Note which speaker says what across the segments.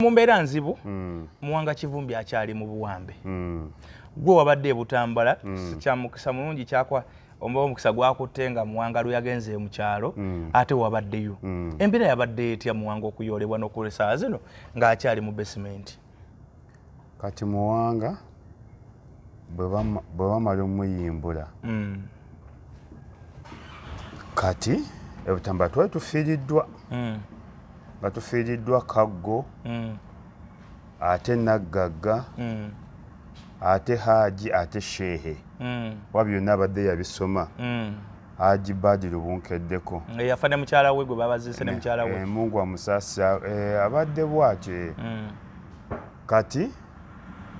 Speaker 1: Mu mbeera nzibu, Muwanga Kivumbi akyali mu buwambe. Gwe wabadde ebutambala, kya mukisa mulungi kyakwa oba omukisa gwakutte nga Muwanga lwe yagenze mu kyalo, ate wabaddeyo. Embeera yabadde etya Muwanga okuyoolebwa n'okulesa zino ng'akyali mu basement?
Speaker 2: Kati Muwanga bwe bamala omuyimbula, kati ebutambala twali tufiiriddwa, nga tufiiriddwa Kaggo, ate Naggagga, ate Haaji, ate Shehe, wa byonna abadde yabisoma. Haji Badiru Bunkeddeko
Speaker 1: yafa ne mukyala we gwe babaziise ne mukyala we.
Speaker 2: Mungu amusaasira, abadde bw'atyo. Kati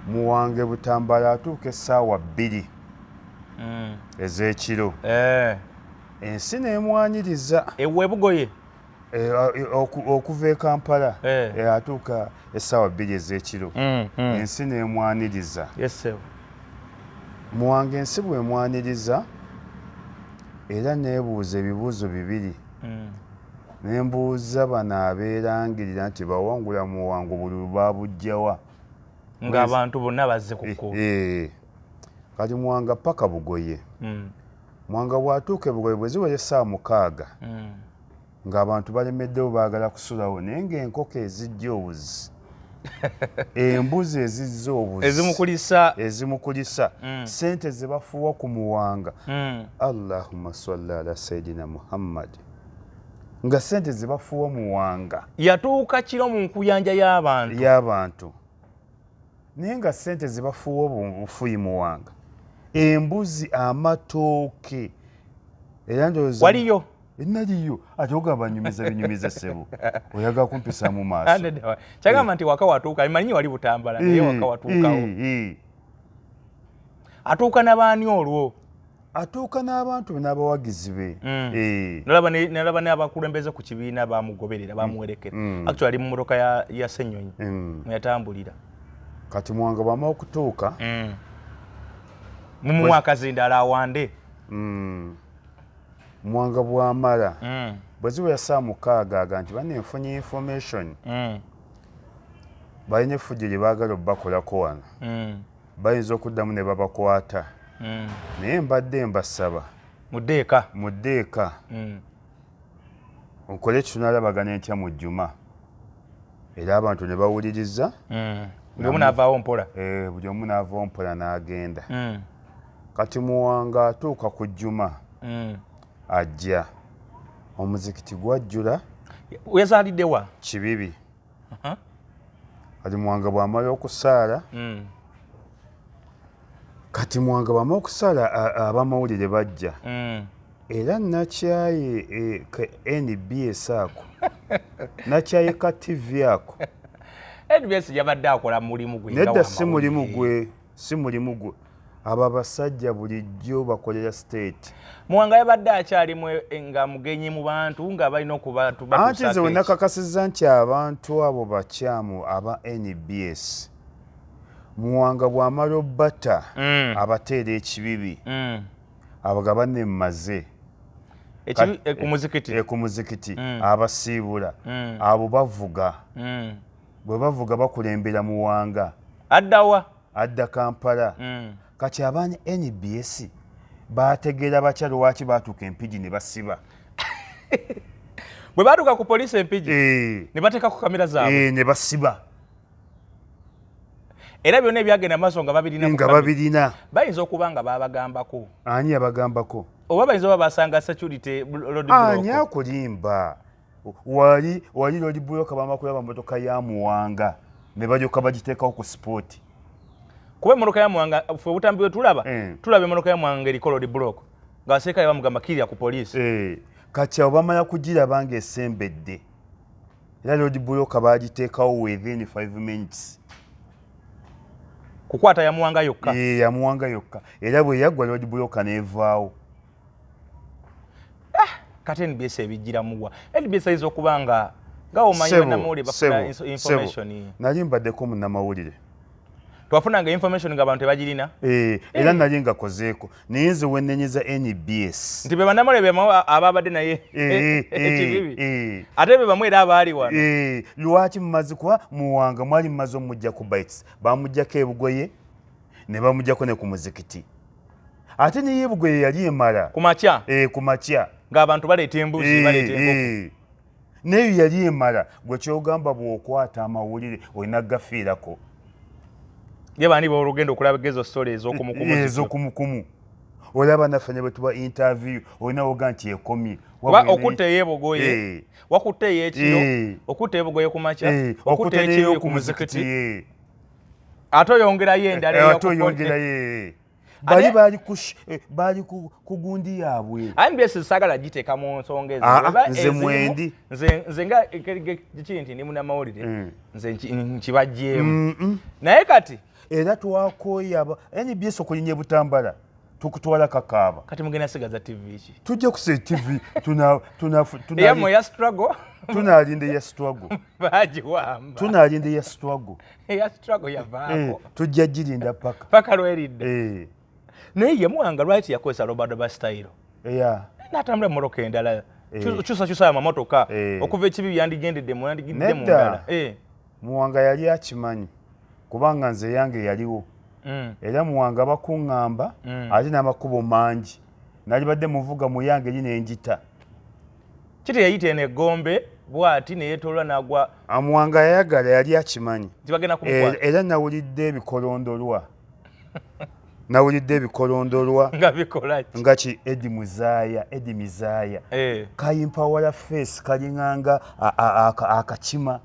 Speaker 2: Muwange Butambala atuuka essaawa 2 ez'ekiro, ensi n'emwaniriza.
Speaker 1: Ewe Bugoye.
Speaker 2: Okuva e Kampala, atuuka essaawa 2 ez'ekiro, ensi n'emwaniriza. Muwanga ensi bw'emwaniriza, era neebuuza ebibuuzo bibiri. Nembuuza bano abeerangirira nti bawangula Muwanga, obululu babuggyawa?
Speaker 1: Ng'abantu bonna bazze ku kkubo.
Speaker 2: Kati Muwanga paka Bugoye. Muwanga bw'atuuka e Bugoye, bwe ziwera essaawa 6, ng'abantu balemeddewo, baagala kusulawo, naye ng'enkoko ezijja obuzi, embuzi ezizza obuzi,
Speaker 1: ezimukulisa,
Speaker 2: ezimukulisa, sente ze bafuuwa ku Muwanga, Allahumma salli ala sayidina Muhammad, nga sente ze bafuuwa Muwanga.
Speaker 1: Yatuuka kiro mu nkuyanja y'abantu.
Speaker 2: Y'abantu, naye nga sente ze bafuuwa obufuyi Muwanga, embuzi, amatooke, era ndowooza
Speaker 1: waliyo.
Speaker 2: Naliyo, ate ogamba nyumiza binyumiza, ssebo, oyagala kumpisa mu maaso.
Speaker 1: Kyagamba nti waka watuuka, manyi wali Butambala, naye waka watuukawo. Atuuka n'abaani olwo?
Speaker 2: Atuuka n'abantu be n'abawagizi be.
Speaker 1: Nalaba n'abakulembeze ku kibiina bamugoberera, bamuwerekera. Actually ali mu mmotoka ya Ssenyonyi mweyatambulira.
Speaker 2: Kati Muwanga bwamala okutuuka,
Speaker 1: mumuwa akazindaalo awande.
Speaker 2: Muwanga bwamala, bwe ziwera saa 6, aga nti banne nfunye information, balina effujjo lye baagala obbakolako wano, bayinza okuddamu ne babakwata, naye mbadde mbasaba
Speaker 1: mudde eka.
Speaker 2: Mudde eka, nkole kitunalabagana entya mu Jjuma. Era abantu ne bawuliriza.
Speaker 1: Buli omu n'avaawo mpola.
Speaker 2: Buli omu n'avaawo mpola n'agenda. Kati Muwanga atuuka ku Jjuma, ajja, omuzikiti gwajjula.
Speaker 1: Yazaalidde wa?
Speaker 2: Kibibi. Kati Muwanga bw'amala okusaala, kati Muwanga bw'amala okusaala, abamawulire bajja. Era nakyaye ka NBS ako, nakyaye ka TV ako.
Speaker 1: NBS yabadde akola mulimu gwe nga
Speaker 2: Nedda, si mulimu
Speaker 1: w'amawulire.
Speaker 2: gwe, si mulimu gwe. Abo abasajja bulijjo bakolera state.
Speaker 1: Muwanga yabadde akyalimu nga mugenyi mu bantu, nga balina okuba
Speaker 2: Anti nze we nakakasizza nti abantu abo bakyamu, aba NBS. Muwanga bw'amala obbata, abateera ekibibi, abagabane mmaze.
Speaker 1: Ku muzikiti.
Speaker 2: Ku muzikiti. Abasiibula. Abo bavuga, bwe bavuga bakulembera Muwanga.
Speaker 1: Addawa?
Speaker 2: Adda Kampala. Kati aba NBS bategeera batya lwaki batuuka Empigi ne basiba?
Speaker 1: Bwe batuuka ku poliisi Empigi, ne bateeka ku kamera zaabwe.
Speaker 2: Ne basiba.
Speaker 1: Era byonna ebyagenda maaso nga babirina ku
Speaker 2: nga
Speaker 1: kamera.
Speaker 2: Babirina.
Speaker 1: Bayinza okuba nga babagambako.
Speaker 2: Ani yabagambako?
Speaker 1: Oba bayinza oba basanga security road
Speaker 2: Ani
Speaker 1: block.
Speaker 2: akulimba? Wali wali road block, bama kulaba motoka ya Muwanga ne balyoka bagiteekawo ku spot.
Speaker 1: Kuba emmotoka ya Muwanga, ffe obutambi bwe tulaba, tulaba emmotoka ya Muwanga eriko road block, nga abaserikale bamugamba kirya ku poliisi.
Speaker 2: Kati abo bamala kugiraba ng'esembedde, era road block bagiteekawo within 5 minutes.
Speaker 1: Kukwata ya Muwanga yokka.
Speaker 2: Ya Muwanga yokka, era bwe yaggwa road block n'evaawo.
Speaker 1: Kati NBS ebijjiramuwa? NBS ayinza okuba nga omanyi
Speaker 2: Ssebo,
Speaker 1: bannamawulire bafuna
Speaker 2: ssebo,
Speaker 1: information.
Speaker 2: Nali mbaddeko munnamawulire.
Speaker 1: Twafunanga information nga abantu tebagirina.
Speaker 2: Era nali nga kozeeko, naye nze wennenyeza NBS.
Speaker 1: Nti be bannamawulire bemamu ababadde naye ekibibi, ate be bamu era abaali wano.
Speaker 2: Lwaki mumaze kuba Muwanga mwali mumaze omujja ku bites, bamugjako ebugoye ne bamugjako ne ku muzikiti, ate naye ebugoye yali emala
Speaker 1: ku makya.
Speaker 2: Ku makya.
Speaker 1: Ng'abantu baleeta embuzi, baleeta enkoko.
Speaker 2: Naye yali emala. Gwe kyogamba bw'okwata amawulire olina gafiirako.
Speaker 1: Ye bani bolugenda okulaba ezo story ez'okumukumu?
Speaker 2: Ez'okumukumu. Olaba naffe ne bwe tuba interview, olina woga nti ekomye.
Speaker 1: Kuba okutta ey'ebugoye, wakutte ey'ekiro, okutta ebugoye ku makya, okutta ekiro ku muzikiti, ate oyongerayo endala.
Speaker 2: Ate oyongerayo. Bali baali ku gundi yaabwe.
Speaker 1: NBS saagala giteeka mu nsonga ezo.
Speaker 2: Nze mwendi.
Speaker 1: Nze nga kiki nti ndi munnamawulire, nze nkibaggyemu, naye kati
Speaker 2: Era twakooye aba NBS okulinnya Butambala tukutwala Kakaaba.
Speaker 1: Kati mugenda sigaza TV ki?
Speaker 2: Tujja kusa TV.
Speaker 1: Eyammwe ya struggle.
Speaker 2: Tunalinda eya struggle.
Speaker 1: Bagiwamba.
Speaker 2: Tunalinda eya struggle.
Speaker 1: Eya struggle yavaako.
Speaker 2: Tujja girinda paka
Speaker 1: paka lweridde. Naye ye Muwanga lwaki yakozesa Robert style n'atambula emmotoka endala, kyusakyusa amamotoka okuva ekibi yandigendedde mu yandigidde mu ndala?
Speaker 2: Muwanga yali akimanyi, kubanga nze yange yaliwo. Era Muwanga bakuŋŋamba ate n'amakubo mangi nalibadde muvuga mu yange eri nenjita.
Speaker 1: Kiti yayita eno egombe bwati neyetolwa nagwa.
Speaker 2: Muwanga yayagala, yali akimanyi.
Speaker 1: Tibagenda kumukwata.
Speaker 2: Era nawulidde ebikolondolwa, nawulidde ebikolondolwa.
Speaker 1: Nga bikola ki?
Speaker 2: Nga ki Edi Muzaaya, Edi Mizaaya, kayimpawala face kalinganga akakima.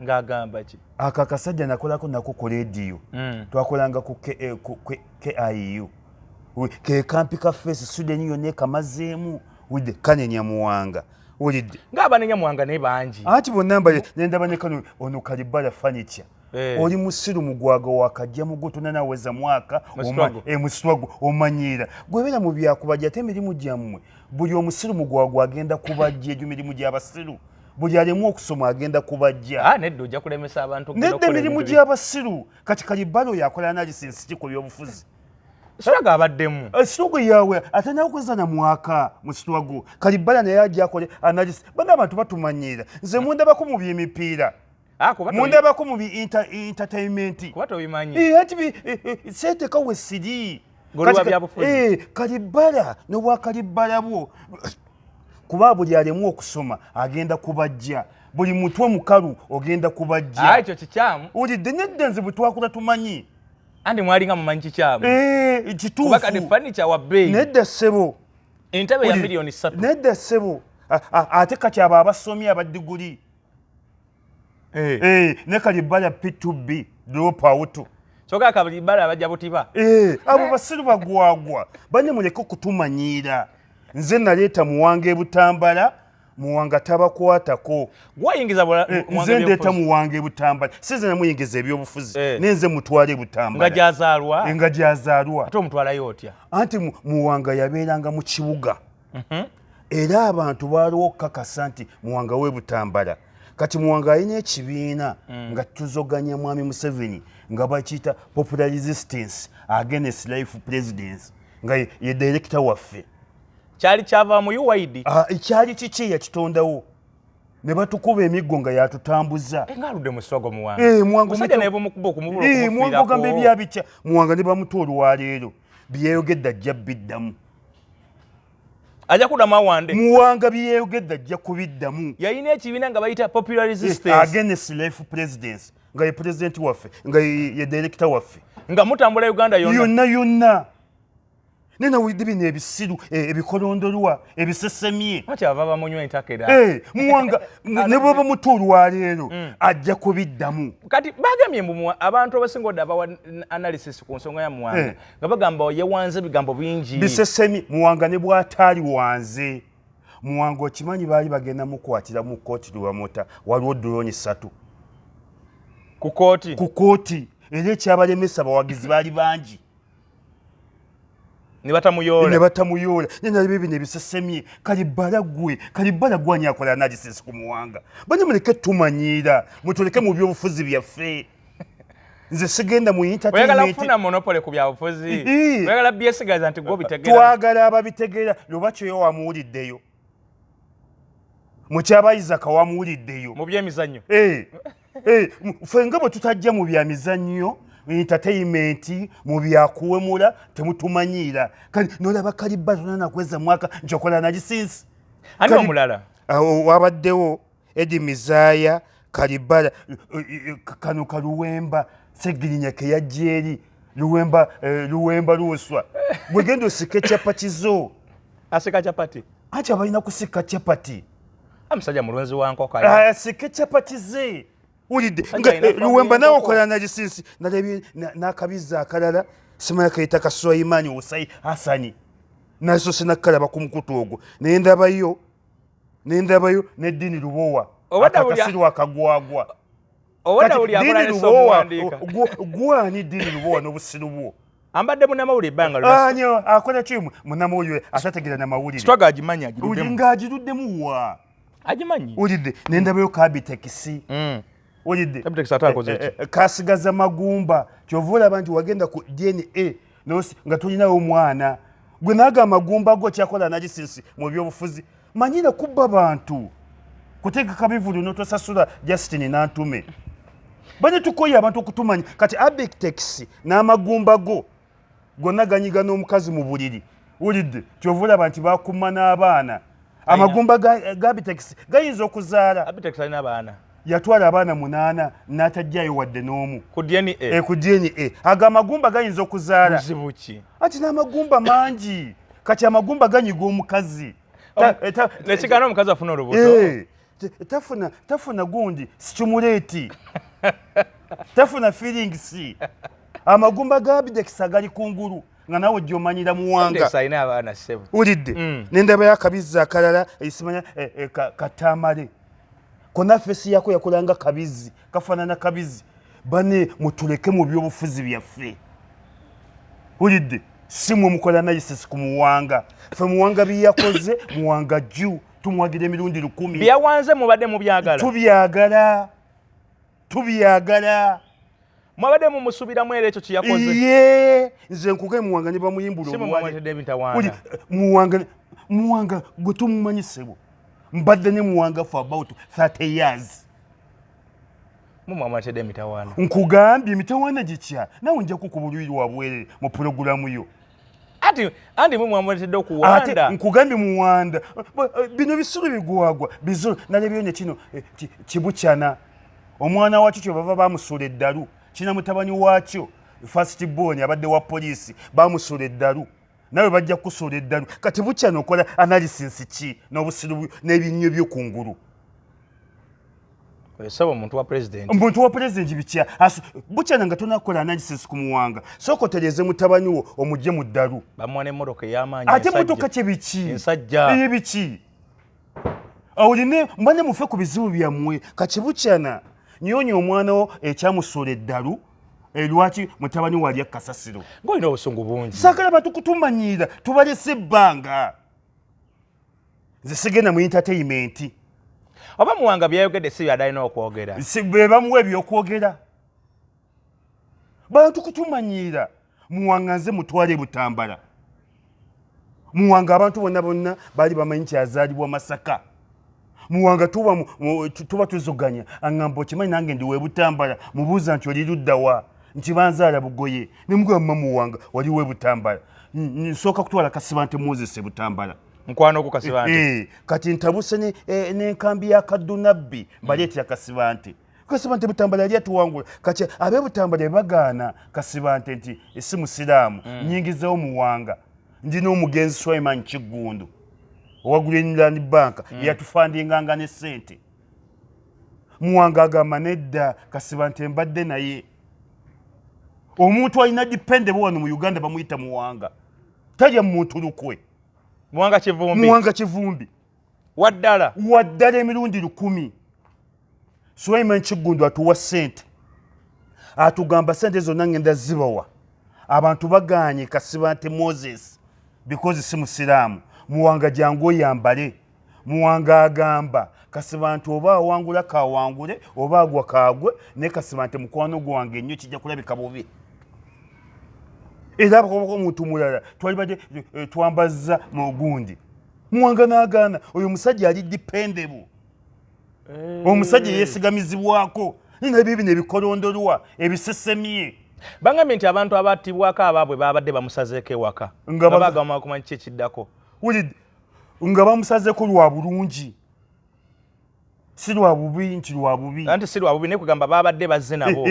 Speaker 1: Ng'agamba ki?
Speaker 2: Ako akasajja nakolako nako ku rediyo. Twakolanga ku KIU. Ke kampi ka face, Sweden yonna ekamazeemu wulidde kanenya Muwanga, wulidde.
Speaker 1: Ng'abanenya Muwanga naye bangi.
Speaker 2: Anti bonna mbale nendaba ne kano ono Kalibala furniture. Oli musiru mugwaga wakajja muguto nanaweza mwaka mu struggle omanyiira gwebeera mu byakubajja, ate emirimu gyammwe buli omusiru mugwagwa agenda kubajja. Egyo mirimu gy'abasiru, buli alemu okusoma agenda kubajja.
Speaker 1: Ah, nedda, ojja kulemesa abantu.
Speaker 2: Nedda, emirimu gy'abasiru. Kati Kalibala oyo akola analysis ki ku byobufuzi?
Speaker 1: Struggle abaddemu.
Speaker 2: Struggle yawe ate nakweza na mwaka mu struggle. Kalibala naye ajja akole analysis. Bana abantu batumanyiira. Nze mundabako mu by'emipiira, mundabako mu bi entertainment.
Speaker 1: Kuba tobimanyi.
Speaker 2: Ati seeteka we siri. Kalibala n'obwakalibala bwo, kuba buli alemu okusoma agenda kubajja, buli mutwe mukalu ogenda kubajja.
Speaker 1: Ekyo kikyamu.
Speaker 2: Ulidde? Nedda, nze bwe twakula tumanyi.
Speaker 1: Andi mwalinga mumanyi kikyamu.
Speaker 2: Kituufu.
Speaker 1: Kuba kati furniture wa bbeeyi.
Speaker 2: Nedda ssebo.
Speaker 1: Entebe ya miliyoni 3.
Speaker 2: Nedda ssebo, ate kati abo abasomi abadiguli ne Kalibala P2B drop out.
Speaker 1: Kyokka Kalibala bajja butiba.
Speaker 2: Abo basiru bagwagwa bane, muleke okutumanyiira. Nze naleeta Muwanga ebutambala, Muwanga tabakwatako.
Speaker 1: Gwayingiza.
Speaker 2: Nze ndeeta Muwanga ebutambala, sinze namuyingiza ebyobufuzi, nenze mutwala ebutambala.
Speaker 1: Nga gyazaalwa.
Speaker 2: Nga gyazaalwa.
Speaker 1: Ate omutwalayo otya?
Speaker 2: Anti Muwanga yabeeranga mu kibuga. Era abantu baaliwo okukakasa nti Muwanga w'ebutambala. Kati Muwanga alina ekibiina nga tuzoganya mwami Museveni, nga bakiyita Popular Resistance Against Life Presidents, nga ye director waffe.
Speaker 1: Kyali kyava mu UYD?
Speaker 2: Kyali kiki yakitondawo ne batukuba emiggo nga yatutambuza.
Speaker 1: Ng'aludde mu struggle Muwanga.
Speaker 2: Muwanga
Speaker 1: naye bumukuba okumubula.
Speaker 2: Muwanga ogamba ebyabikya Muwanga ne bamuta olwaleero, byeyogedde ajja biddamu.
Speaker 1: Ajja kuddamu awande.
Speaker 2: Muwanga byeyogedde ajja kubiddamu.
Speaker 1: Yalina ekibiina nga bayita Popular Resistance
Speaker 2: Against Life Presidents, nga ye president waffe, nga ye director waffe.
Speaker 1: Nga mutambula Uganda yonna.
Speaker 2: Yonna yonna. Naye nawulidde bino ebisiru, ebikolondolwa ebisesemye.
Speaker 1: Anti aba bamunywa entakera.
Speaker 2: Muwanga ne bwaba muto olwaleero ajja kubiddamu.
Speaker 1: Kati bagambye mbu abantu abasinga odde abawa analysis ku nsonga ya Muwanga nga bagamba yewanze ebigambo bingi.
Speaker 2: Bisesemye. Muwanga ne bw'ataali wanze, Muwanga okimanyi baali bagenda mukwatira mu kooti lwamota, waliwo drone 3.
Speaker 1: Ku kooti?
Speaker 2: Ku kooti, era ekyabalemesa abawagizi baali bangi.
Speaker 1: Ne batamuyoola.
Speaker 2: Ne batamuyoola. Naye bino ebisesemye, Kalibala gwe, Kalibala gwani akola analysis ku Muwanga? Bane muleke tumanyiira, mutuleke mu byobufuzi byaffe. Nze sigenda mu
Speaker 1: Oyagala
Speaker 2: entertainment.
Speaker 1: kufuna monopoly ku byabufuzi?
Speaker 2: Ii.
Speaker 1: Oyagala byesigaza nti gwe obitegeera?
Speaker 2: Twagala ababitegeera. Loba kyoyo wamuwuliddeyo, mukyabayizaka wamuwuliddeyo.
Speaker 1: Mu byemizannyo.
Speaker 2: Eh, eh, ffe nga bwe tutajja mu byamizannyo, entertainment, mu byakuwemula, temutumanyiira. Kati nolaba Kaliba tonanakweza mwaka njokola nagisinsi.
Speaker 1: Ani omulala?
Speaker 2: Awo wabaddewo Edi Mizaaya, Kalibala, kano Kaluwemba Segirinya keyajja eri Luwemba, Luwemba Luswa. Bwegenda osika capati zo.
Speaker 1: Asika capati?
Speaker 2: Anti abalina kusika capati.
Speaker 1: Omusajja mulunzi wa nkoko.
Speaker 2: Asike capati ze. Wulidde?
Speaker 1: Sajja
Speaker 2: Nga,
Speaker 1: alina faamu
Speaker 2: Luwemba nawe
Speaker 1: y'enkoko.
Speaker 2: okola nagisinsi. Nalabye n'akabizzi akalala, simanya kayita Kaswayimani Osai Hasani, nasoose nakkalaba ku mukutu ogwo, nendabayo neddiini Lubowa.
Speaker 1: Obadde buli-
Speaker 2: Akakasiru akagwagwa.
Speaker 1: Obadde
Speaker 2: Kati
Speaker 1: buli akola
Speaker 2: Ddiini
Speaker 1: ne
Speaker 2: Lubowa,
Speaker 1: omuwandiika.
Speaker 2: Gwani Ddiini Lubowa n'obusiru bwo?
Speaker 1: Ambadde munnamawulire ebbanga lyonna.
Speaker 2: Ani akola ki munnamawulire atategeera namawulire?
Speaker 1: Struggle agimanyi, agiruddemu.
Speaker 2: Ng'agiruddemu wa?
Speaker 1: Agimanyi.
Speaker 2: Wulidde? Nendabayo Kabitekisi. Wulidde?
Speaker 1: Kabitekisi ate akoze ki?
Speaker 2: Kasigaza magumba. Kyova olaba nti wagenda ku DNA nga tolinawo omwana gwe naaga amagumba go kyakola nagisinsi mu byobufuzi, manyira kubba bantu, kutegeka bivulu notosasula. Justin Nantume, bane tukoye abantu okutumanya. Kati Abitex n'amagumba go gonna ganyiga n'omukazi mu buliri. Wulidde? Kyova olaba nti bakuma n'abaana. Amagumba ga Abitex gayinza okuzaala.
Speaker 1: Abitex alina abaana?
Speaker 2: Yatwala abaana 8 n'atajjayo wadde n'omu.
Speaker 1: Ku DNA?
Speaker 2: Eh, ku DNA. Ago amagumba gayinza okuzaala.
Speaker 1: Buzibu ki?
Speaker 2: Ati n'amagumba mangi. Kati amagumba ganyiga omukazi.
Speaker 1: Nekigaana omukazi afuna olubuto.
Speaker 2: Eh, tafuna gundi stimulate, tafuna feelings. Amagumba ga Abidex agali kungulu nga nawe gyomanyira Muwanga.
Speaker 1: Abitex alina abaana, ssebo.
Speaker 2: Wulidde? Nendabayo akabizzi akalala, esimanya katamale konna face yako yakolanga kabizzi, kafaanana kabizzi. Bane mutuleke mu byobufuzi byaffe. Wulidde? Si mwe mukola analysis ku Muwanga. Fe Muwanga byeyakoze, Muwanga jju tumuwagira emirundi 1000.
Speaker 1: Byawanze mubadde mubyagala?
Speaker 2: Tubyagala, tubyagala.
Speaker 1: Mwabadde mumusubiramu era ekyo kyeyakoze?
Speaker 2: Ye nze nkuge Muwanga ne bamuyimbula
Speaker 1: Si mwe
Speaker 2: omuwale.
Speaker 1: mwamuletedde ebitawaana?
Speaker 2: Uli, Muwanga, Muwanga gwe tumumanyi, ssebo. Mbadde ne Muwanga for about 30 years.
Speaker 1: Mwe mwamuletedde emitawaana.
Speaker 2: Nkugambye emitawaana gitya? Nawe nja kukuba oluyi lwa bwerere mu pulogulamu yo.
Speaker 1: Ati anti mwe mwamuletedde
Speaker 2: Ate
Speaker 1: okuwanda.
Speaker 2: nkugambye Muwanda, bino bisiru bigwagwa bizo. Nalebyo ne kino kibukyana omwana wakyo kyebava bamusuula eddalu. Kina mutabani waakyo first born abadde wa poliisi, bamusuula eddalu. Nawe bajja kukusuula eddalu. Kati bukyana okola analysis ki n'obusiru n'ebinnyo byo kungulu?
Speaker 1: Saba omuntu wa president.
Speaker 2: Omuntu wa president bitya? Bukyana nga tonakola analysis ku Muwanga, sooka otereeze mutabani wo omugye mu ddalu.
Speaker 1: Bamuwa n'emmotoka ey'amaanyi.
Speaker 2: Ate
Speaker 1: ensajja.
Speaker 2: motoka kye biki?
Speaker 1: Ensajja.
Speaker 2: Eye biki? Awuline mbane mufe ku bizibu byammwe. Kakibukyana nyonyi omwana wo ekyamusuula eddalu, lwaki mutabani wali akasasiro?
Speaker 1: Ng'olina obusungu bungi.
Speaker 2: Saagala bantu kutumanyiira, tubalese ebbanga. Nze sigenda mu entertainment.
Speaker 1: Oba Muwanga byayogedde si byadde alina okwogera?
Speaker 2: Si be bamuwa ebyokwogera. Bantu kutumanyiira. Muwanga nze mutwale Butambala. Muwanga abantu bonna bonna baali bamanyi nti azaalibwa Masaka. Muwanga tuba tuzoganya, aŋŋamba, "Okimanyi nange ndi webutambala?" Mubuuza nti, "Oli luddawa?" Nti, "Banzaala Bugoye." Nemugamba, "Muwanga wali webutambala?" Nsooka kutwala Kasibante Moses e Butambala.
Speaker 1: Mukwano gwo Kasibante?
Speaker 2: Eh, kati ntabuse n'enkambi ya Kaddunabbi, mbaleetera Kasibante. Kasibante Butambala yali atuwangula. Kati ab'e Butambala bagaana Kasibante nti si musiraamu. Nyingizewo Muwanga. Ndina omugenzi Swaiman Kiggundu owa Greenland Bank, yatufandinganga ne ssente. Muwanga agamba, "Nedda, Kasibante mbadde naye." Omuntu alina dependable wano mu Uganda bamuyita Muwanga, talya muntu lukwe.
Speaker 1: Muwanga Kivumbi?
Speaker 2: Muwanga Kivumbi.
Speaker 1: Waddala?
Speaker 2: Waddala emirundi 1000. Sulaiman Kiggundu atuwa ssente, atugamba, "Ssente zonna ngenda zibawa." Abantu baganye Kasibante Moses because si musiraamu. Muwanga, jangu oyambale. Muwanga agamba, Kasibante oba awangula kawangule, oba agwa kagwe, naye Kasibante mukwano gwange nnyo, kijja kulabika bubi. Era abakobako omuntu mulala twalibadde twambaza mugundi Muwanga n'agaana. Oyo omusajja ali dependable, omusajja yeesigamizibwako, nina bino ebikolondolwa ebisesemye.
Speaker 1: Bangambye nti abantu abattibwako abaabwe babadde bamusazeeko ewaka nga bagamba kumanya ki ekiddako.
Speaker 2: Wulidde nga bamusazeeko lwa bulungi, si lwa bubi, nti lwa bubi.
Speaker 1: Anti si lwa bubi, naye kugamba babadde bazze nabo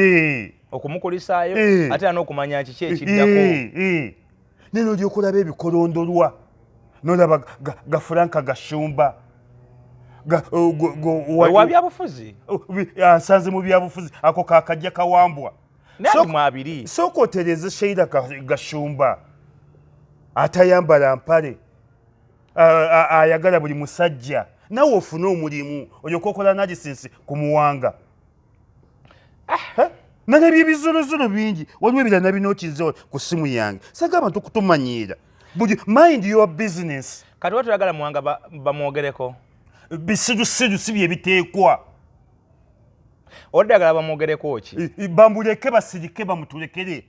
Speaker 1: okumukulisaayo, ate era n'okumanya kiki ekiddako.
Speaker 2: Naye nolyoka olaba ebikolondolwa, nolaba ga Franka Gashumba.
Speaker 1: Wa byabufuzi.
Speaker 2: Ansanze mu byabufuzi, ako kakajja kawambwa.
Speaker 1: Naye mu abiri.
Speaker 2: Sooka otereeze Sheila Gashumba atayambala mpale, ayagala buli musajja, nawe ofune omulimu olyoka okola analysis ku Muwanga. Nalabye ebizuluzulu bingi, waliwo ebirala nabinokize ku simu yange. Saga abantu kutumanyiira, buli mind your business.
Speaker 1: Kati watoyagala Muwanga bamwogereko?
Speaker 2: Bisirusiru si byebiteekwa.
Speaker 1: Oddagala bamwogereko ki?
Speaker 2: Bamuleke, basirike, bamutulekere.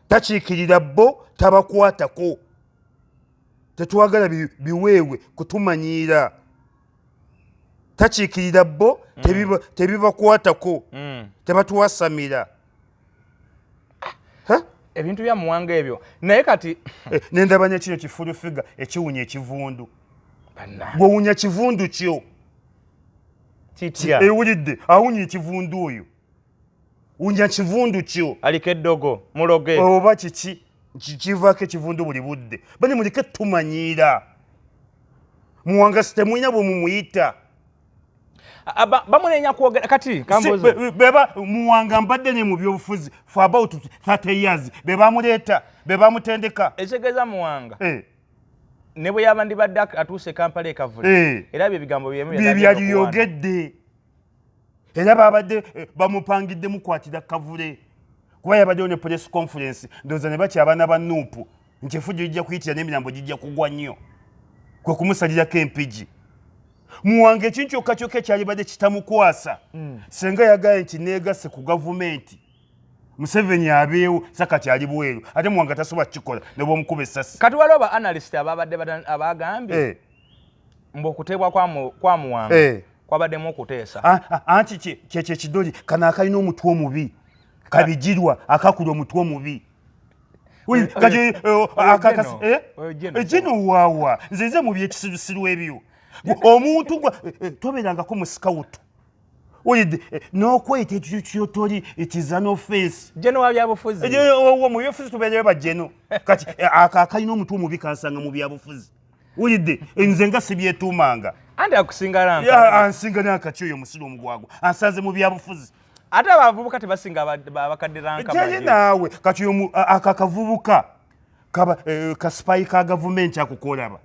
Speaker 2: Takiikirira bo, tabakwatako. Tetwagala biweewe kutumanyiira. Takiikirira bo, tebibakwatako, tebatwasamira.
Speaker 1: Ebintu bya Muwanga ebyo, naye kati
Speaker 2: nendaba nekino kifulufiga ekiwunya ekivundu. Gwewunya kivundu kyo.
Speaker 1: Kitya?
Speaker 2: Ewulidde awunya ekivundu oyo, wunya kivundu kyo.
Speaker 1: Aliko eddogo, muloge.
Speaker 2: Oba kiki kivaako ekivundu buli budde. Bane muleke tumanyiira. Muwanga sitemulina bwe mumuyita.
Speaker 1: Bamunenya kwogera kati.
Speaker 2: Beba Muwanga mbadde ne mu byobufuzi for about 30 years, bebamuleeta, bebamutendeka.
Speaker 1: Ekitegeeza Muwanga ne bwe yaba ndibadde atuuse Kampala ekavule, era bye bigambo byemu.
Speaker 2: Byaliyogedde. Era babadde bamupangidde mukwatira Kavule, kuba yabaddewo ne press conference. Ndowooza ne batya abaana ba NUP nti efujjo lijja kuyitira n'emirambo gijja kugwa nnyo, kwe kumusalirako Empigi. Muwanga ekintu kyokka kyokka ekyalibadde kitamukwasa, senga yagaye nti neegasse ku gavumenti, Museveni abeewo, sakati ali bweru, ate Muwanga tasobola kukikola ne bwomukuba essasi.
Speaker 1: Kati waliwo ba analyst ababadde abagambye mbu okuteebwa kwa Muwanga kwabaddemu okuteesa.
Speaker 2: Anti kyekyo ekidoli kano akalina omutwe omubi, Kabigirwa akakula omutwe omubi. Kati gino waawa, nze nze mu byekisirusiru ebyo. Omuntu tobeerangako mu scout, oyidde n'okweyita ekyo kyotoli, it is an offense.
Speaker 1: Geno wa byabufuzi.
Speaker 2: Mu byobufuzi tubeereyo bajeno. Kati ako akalina omutwe omubi kansanga mu byabufuzi, wulidde? Nze nga sibyetuumanga.
Speaker 1: Anti akusinga ranka.
Speaker 2: Ansinga nankaki oyo omusiru omugwagwa ansanze mu byabufuzi?
Speaker 1: Ate abavubuka tebasinga abakadde ranka.
Speaker 2: Teri naawe. Kati ako akavubuka kaba kasipayi ka gavumenti ako kolaba,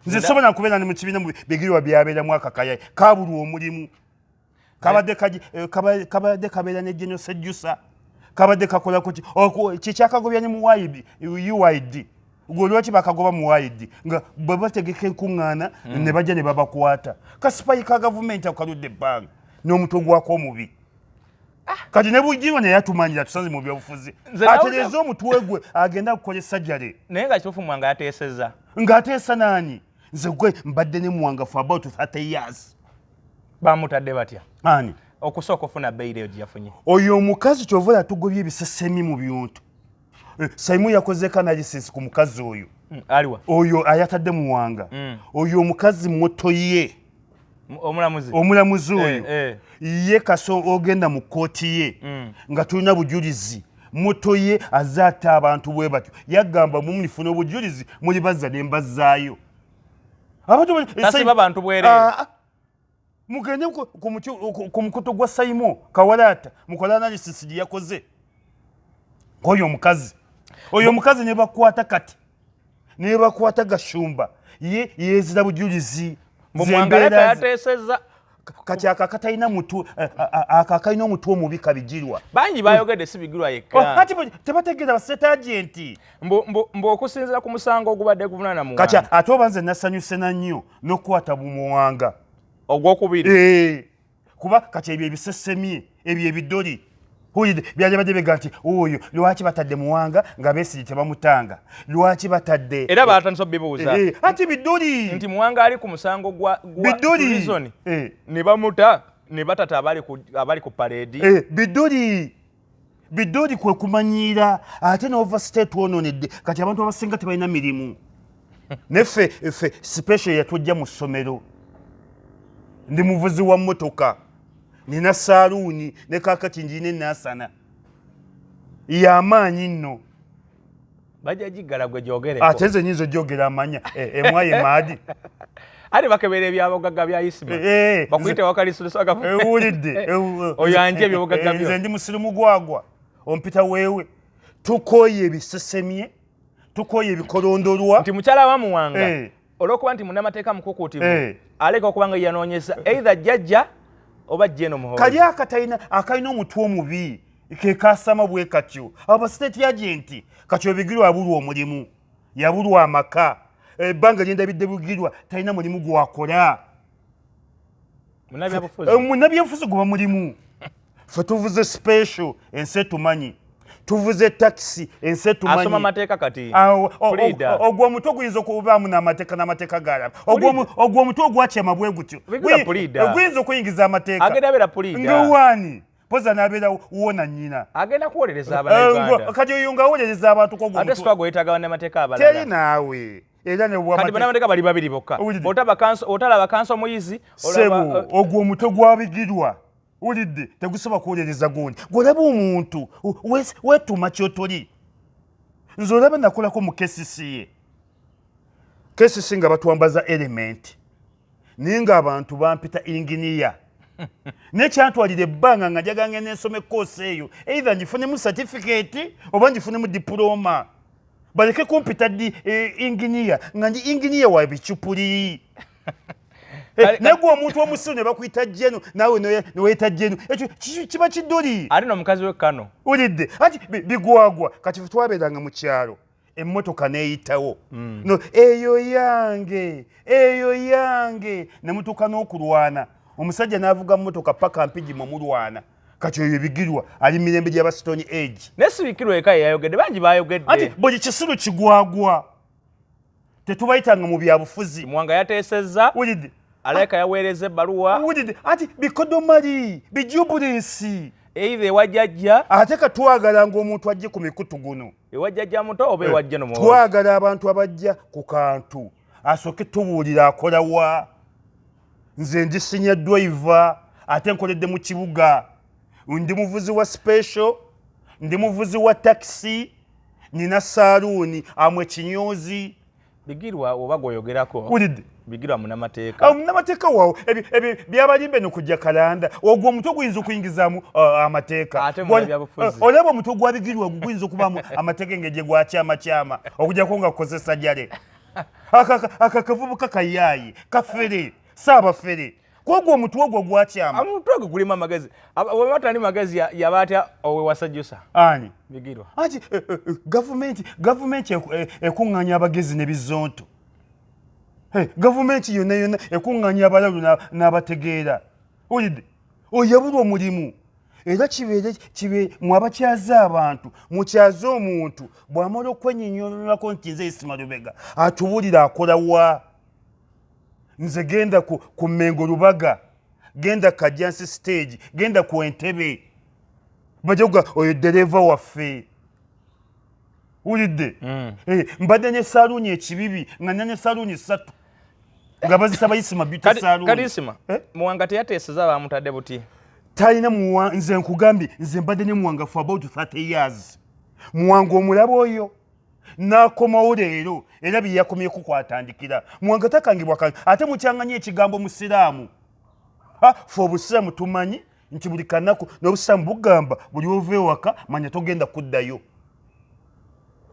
Speaker 2: nze sobola kubeera ne mu kibiina bigirwa byabeeramu. Akakayayi kabulwa omulimu, kabadde kabadde kabeera ne Geno Sejjusa, kabadde kakolako kikyakagobya ne mu UYD. Gwe lwaki bakagoba mu UYD nga bwe bategeka enkuŋŋaana ne bajja ne babakwata? Kasipayi ka gavumenti ako kaludde ebbanga n'omutwe gwako omubi. Kati ne Bugirwa naye atumanyira, tusanze mu byobufuzi. Atereeze omutwe gwe, agenda kukola esajjale.
Speaker 1: Naye nga kituufu Muwanga yateeseza?
Speaker 2: Ng'ateesa naani? Nze gwe mbadde ne Muwanga for about 30 years.
Speaker 1: Bamutadde batya?
Speaker 2: Ani?
Speaker 1: Okusooka ofuna bail eyo gye yafunye.
Speaker 2: Oyo omukazi kyova yatugobye ebisesemi mu bintu. Saimu yakozeko analysis ku mukazi oyo.
Speaker 1: Aliwa?
Speaker 2: Oyo ayatadde Muwanga. Oyo omukazi muto ye.
Speaker 1: Omulamuzi.
Speaker 2: Omulamuzi oyo. Ye kaso ogenda mu kkooti ye nga tulina bujulizi, muto ye azze atta abantu bwe batyo. Yagamba mumunifuna obujulizi muli bazza ne mbazzaayo.
Speaker 1: Abantu tasiba bantu bwereere.
Speaker 2: Ah, ah. Mugende ku mukutu gwa Saimo Kawalata mukole analysis gye yakoze oyo omukazi. Oyo omukazi ne bakwata, kati ne bakwata Gashumba, ye yeezira bujulizi.
Speaker 1: Muwanga yateesezza.
Speaker 2: Kati ako akatalina mutu, ako akalina omutwe omubi kabigirwa.
Speaker 1: Bangi bayogedde, si Bigirwa yekka.
Speaker 2: Kati tebategeera bastate agent.
Speaker 1: Mbu okusinziira ku musango ogubadde guvunaana
Speaker 2: Muwanga. Kati ate oba nze nasanyuse na nnyo n'okukwata Bumuwanga.
Speaker 1: Ogwokubiri.
Speaker 2: Kuba kati ebyo ebisesemye, ebyo ebidoli byali bega nti oyo lwaki batadde Muwanga nga Besigye tebamutanga, lwaki batadde
Speaker 1: Era batandise obibuuza.
Speaker 2: Ati bidoli.
Speaker 1: Nti Muwanga ali ku musango gwa
Speaker 2: bidoli
Speaker 1: ne bamuta ne batata abali ku parade.
Speaker 2: Bidoli bidoli kwe kumanyiira ate n'ova state ononedde. Kati abantu abasinga tebalina mirimu. Neffe ffe special yatujja mu ssomero. Ndi muvuzi wa mmotoka, nina saaluuni ne kaakati ngiina enaasana yamaanyi nno.
Speaker 1: Bajja giggala gwe gyogereko.
Speaker 2: Ate nze nyinza ogyogera amanya emwaye maadi.
Speaker 1: Ate bakebera ebyabugagga bya Isima. Bakuyite wakalisulisaga.
Speaker 2: Ewulidde.
Speaker 1: Oyanje ebyobugagga byo.
Speaker 2: Nze ndi musirimu gwagwa ompita weewe. Tukooye ebisesemye, tukooye ebikolondolwa.
Speaker 1: Nti mukyala wa Muwanga olw'okuba nti munnamateeka mukukuutivu aleka okuba nga yanoonyeza either jjajja oba jjeno Muhoozi.
Speaker 2: Kali akatalina akalina omutwe omubi ke kasama bwe katyo. Abo state agent kati Obigirwa abulwa omulimu, yabulwa amaka, ebbanga lyendabidde Bugirwa talina mulimu gwakola. Munnabyabufuzi guba mulimu. Ffe tuvuze special ensi etumanyi, tuvuze taxi ensi etumanyi.
Speaker 1: Asoma amateeka kati.
Speaker 2: Ogwo omutwe guyinza okubaamu n'amateeka n'amateeka galaba. Ogwo omutwe ogwakyama bwe gutyo guyinza okuyingiza amateeka.
Speaker 1: Agenda abeera puliida.
Speaker 2: Ng'owaani? Poza n'abeera wona nnyina.
Speaker 1: Agenda kuwolereza Abannayuganda.
Speaker 2: Kati oyo ng'awolereza abantu ko
Speaker 1: Ate struggle yeetaaga bannamateeka abalala.
Speaker 2: Teri naawe. Era ne
Speaker 1: kati bannamateeka bali babiri bokka. Otalaba kanso muyizi.
Speaker 2: Ssebo ogwo omutwe gwabigirwa. Ulidde tegusobola kuwolereza gundi. Gw'olaba omuntu weetuuma ky'otoli. Nze olaba nakolako mu KCCA. KCC nga batwambaza element. Naye ng'abantu bampita engineer. Naye kyantwalira ebbanga nga njagala ngende nsome course eyo. Either ngifunemu certificate oba ngifunemu diploma. Baleke kumpita di engineer nga ndi engineer wa bicupuli. Naye gwe omuntu omusiru ne bakuyita jeno naawe ne weeyita jeno, ekyo kiba kidoli.
Speaker 1: Ate n'omukazi we Kano.
Speaker 2: Ulidde anti bigwagwa. Kati ffe twabeeranga mu kyalo emmotoka n'eyitawo. No, eyo yange, eyo yange, ne mutuuka n'okulwana. Omusajja n'avuga mmotoka paka Mpigi mwe mulwana. Kati oyo Bigirwa ali mirembe gy'aba Stone Age.
Speaker 1: Naye si Bigirwa eka yayogedde, bangi bayogedde.
Speaker 2: Anti buli kisiru kigwagwa. Tetubayitanga mu byabufuzi.
Speaker 1: Muwanga yateesezza.
Speaker 2: Ulidde.
Speaker 1: Aleka yaweereza ebbaluwa.
Speaker 2: Ulidde. Anti bikodomali, bijubulensi.
Speaker 1: Either ewa jjajja.
Speaker 2: Ate ka twagala ng'omuntu ajje ku mikutu guno.
Speaker 1: Ewa jjajja muto oba ewa jjeno muwala.
Speaker 2: Twagala abantu abajja ku kantu. Asooke tubuulira akola wa. Nze ndi senior driver ate nkoledde mu kibuga. Ndi muvuzi wa special, ndi muvuzi wa taxi, nina saaluuni amwe kinyozi.
Speaker 1: Bigirwa oba gwoyogerako.
Speaker 2: Ulidde.
Speaker 1: Bigirwa munnamateeka.
Speaker 2: Munnamateeka waawo ebyo byabalimbe no kujja kalanda. Ogwo omutwe guyinza okuyingizaamu amateeka.
Speaker 1: Ate munnabyabufuzi.
Speaker 2: Olaba omutwe gwa Bigirwa ogwo guyinza okubaamu amateeka engeri gye gwakyamakyama okuggyako nga kukozesa jale. Aka kavubuka kayaayi kafere saabafere. Kwogwo omutwe ogwo gwakyama.
Speaker 1: Omutwe ogwo gulimu amagezi. Bw'aba tali magezi yaba atya owewasajjusa?
Speaker 2: Ani?
Speaker 1: Bigirwa.
Speaker 2: Anti gavumenti ekuŋŋaanya abagezi n'ebizonto. Gavumenti yonna yonna ekuŋŋaanya abalalu n'abategeera. Oyidde oyabulwa omulimu. Era kibeere kibe mwabakyaza abantu, mukyaze omuntu bw'amala okwenyinyonnyolako nti nze Isma Lubega atubuulira akola wa. Nze genda ku Mengo Lubaga, genda Kajjansi stage, genda ku Entebbe. Bajja kuga oyo ddereeva waffe. Wulidde? Mbadde ne saluuni ekibibi nga nina ne saluuni 3 nga bazisaba Isma Beauty Saloon.
Speaker 1: Kati Isma, Muwanga teyateeseza bamutadde buti.
Speaker 2: Talina nze nkugambye nze mbadde ne Muwanga for about 30 years. Muwanga omulaba oyo n'akomawo leero era bye yakomyeko kwatandikira. Muwanga takangibwa kantu ate mukyanganye ekigambo musiraamu. Ffe obusiraamu tumanyi nti buli kanaku n'obusiraamu bugamba buli ova ewaka manya togenda kuddayo.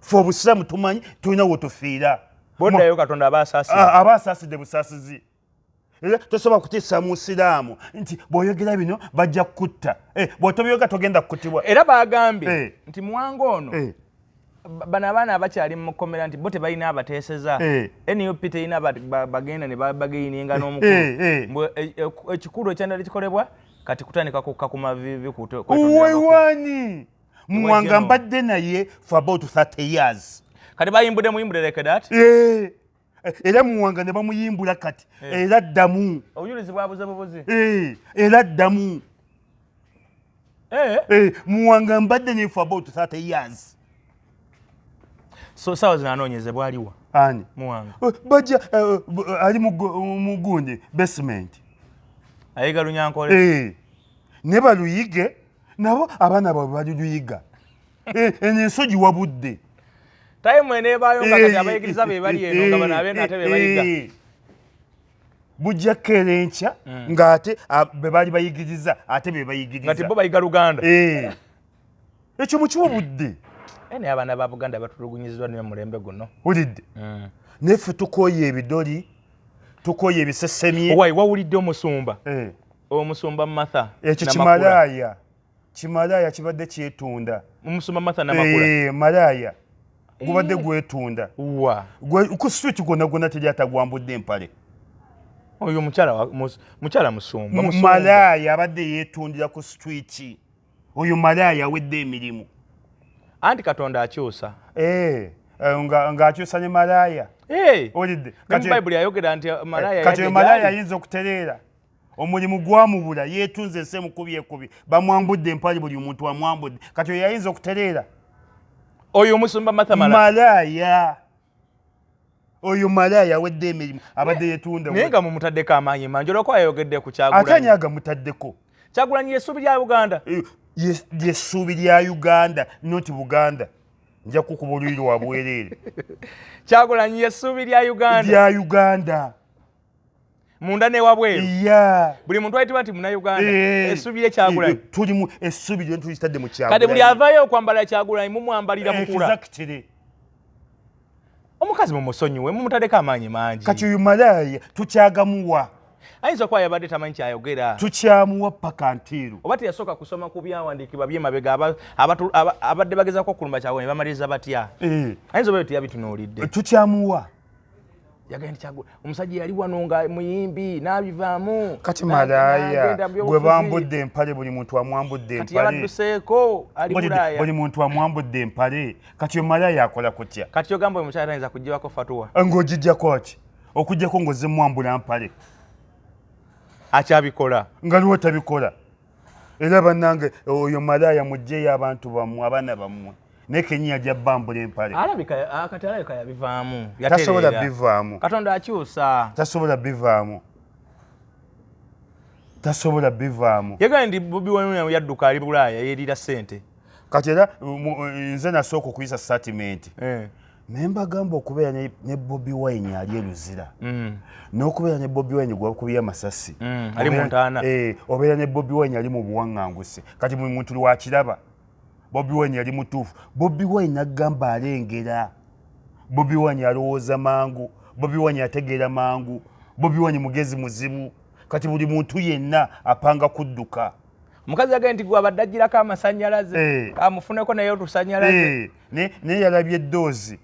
Speaker 2: Ffe obusiraamu tumanyi tulina we tufiira.
Speaker 1: Boddayo Katonda aba asaasidde.
Speaker 2: Aba asaasidde busaasizi. Era tosobola kutiisa musiraamu nti bw'oyogera bino bajja kukutta. Bw'otobyogera togenda kukutibwa.
Speaker 1: Era baagambye nti Muwanga ono Bano abaana abakyali mu kkomera nti bo tebalina abateeseza. NUP terina bagenda ne bageyininga n'omukulu. Ekikulu ekyandali kikolebwa kati kutandika kukka ku maviivi.
Speaker 2: Wewani Muwanga mbadde naye for about 30 years.
Speaker 1: Kati bayimbudde muyimbudde like that.
Speaker 2: Era Muwanga ne bamuyimbula kati era ddamu.
Speaker 1: Obujulizi bwabuze bubuzi.
Speaker 2: Era ddamu. Muwanga mbadde naye for about 30 years.
Speaker 1: So sawa zinaanoonyezebwa aliwa?
Speaker 2: Ani?
Speaker 1: Muwanga.
Speaker 2: Bajja ali mu gundi basement.
Speaker 1: Ayiga Lunyankole.
Speaker 2: Ne baluyige nabo abaana baabwe baliluyiga. Eno ensogi wabudde.
Speaker 1: Time eneebaayo nga kati abayigiriza be bali eno nga bano abeeno ate be bayiga.
Speaker 2: Bujja kkeera enkya ng'ate be baali bayigiriza ate be bayigiriza.
Speaker 1: Nga bo bayiga Luganda.
Speaker 2: Ekyo mukiwa budde.
Speaker 1: Naye abaana ba Buganda batulugunyiziddwa nnyo mulembe guno.
Speaker 2: Wulidde? Naye ffe tukooye ebidoli, tukooye ebisesemye.
Speaker 1: Owaayi, wawulidde omusumba? Omusumba Martha.
Speaker 2: Ekyo kimalaaya, kimalaaya kibadde kyetunda.
Speaker 1: Omusumba Martha Namakula.
Speaker 2: Malaaya gubadde gwetunda.
Speaker 1: Wa?
Speaker 2: Ku street gwonna gwonna teri atagwambudde empale.
Speaker 1: Oyo mukyala, mukyala musumba.
Speaker 2: Malaaya abadde yeetundira ku street. Oyo malaaya awedde emirimu.
Speaker 1: Anti Katonda akyusa.
Speaker 2: Ng'akyusa ne malaaya. Olidde?
Speaker 1: Bayibuli yayogera nti malaaya.
Speaker 2: Kati oyo malaaya ayinza okutereera? Omulimu gwamubula, yeetunze ensi emukubi ekubi, bamwambudde empali, buli muntu amwambudde. Kati oyo ayinza okutereera?
Speaker 1: Oyo omusumba Martha.
Speaker 2: Malaaya, oyo malaaya awedde emirimu, abadde yetunda.
Speaker 1: Naye nga mumutaddeko amaanyi mangi olwokuba yayogedde ku
Speaker 2: Ate ani?
Speaker 1: Kyagulanyi.
Speaker 2: Agamutaddeko?
Speaker 1: Kyagulanyi yessuubi lya Buganda.
Speaker 2: Lyessuubi lya Uganda, not Buganda. Nja kukuba oluyi lwa bwereere.
Speaker 1: Kyagulanyi yessuubi lya Uganda.
Speaker 2: Lya Uganda.
Speaker 1: Munda newabweru.
Speaker 2: Ya.
Speaker 1: Buli muntu ayitibwa nti Munauganda, essuubi lye Kyagulanyi.
Speaker 2: Tulimu essuubi lyo tulitadde mu
Speaker 1: Kati buli
Speaker 2: Kyagulanyi.
Speaker 1: avaayo okwambala Kyagulanyi mumwambalira mukula.
Speaker 2: Exactly.
Speaker 1: Omukazi mumusonyiwe, mumutaddeko amaanyi mangi.
Speaker 2: Kati oyo malaaya tukyagamuwa.
Speaker 1: Ayinza okuba yabadde tamanyi kyayogera.
Speaker 2: Tukyamuwa paka ntiiru.
Speaker 1: Oba teyasooka kusoma ku byawandiikibwa byemabega abadde bagezaako okulumba Kyagulanyi bamaliriza batya. Ayinza oba teyabitunuulidde.
Speaker 2: Tukyamuwa.
Speaker 1: Yagenda nti omusajja yali wano nga muyimbi n'abivaamu.
Speaker 2: Kati malaaya
Speaker 1: N'agenda mu
Speaker 2: gwe
Speaker 1: byobufuzi.
Speaker 2: bambudde empale, buli muntu amwambudde
Speaker 1: Kati
Speaker 2: empale.
Speaker 1: yabadduseeko ali Bulaaya.
Speaker 2: Buli muntu amwambudde empale, kati oyo malaaya akola kutya?
Speaker 1: Kati ogamba oyo mukyala tayinza kugibako fatuwa?
Speaker 2: Ng'ogijjako ki? Okuggyako ng'ozze mwambula mpale.
Speaker 1: Akyabikola.
Speaker 2: Nga liwo tabikola. Era bannange, oyo malaaya mugjeyo abantu bammwe, abaana bammwe, naye kenyini ajja bambula empale.
Speaker 1: Alabika kati alabika yabivaamu.
Speaker 2: Tasobola
Speaker 1: Yatereera.
Speaker 2: bivaamu.
Speaker 1: Katonda akyusa.
Speaker 2: Tasobola bivaamu, tasobola bivaamu.
Speaker 1: Yagambye nti Bobi Wine yadduka ali Bulaaya yeerira ssente.
Speaker 2: Kati era nze nasooka okuyisa statement naye mbagamba okubeera ne Bobi Wine ali eruzira n'okubeera ne Bobi Wine gwakubye amasasi.
Speaker 1: Ali mu ntaana.
Speaker 2: Obeera ne Bobi Wine ali mu buwaŋŋanguse. Kati buli muntu lwakiraba Bobi Wine yali mutuufu. Bobi Wine agamba alengera, Bobi Wine alowooza mangu, Bobi Wine ategeera mangu, Bobi Wine mugezi muzibu. Kati buli muntu yenna apanga kudduka.
Speaker 1: Omukazi yagambye nti gwe abadde agirako amasannyalaze amufuneko naye otusanyalaze.
Speaker 2: Naye yalabye eddoozi.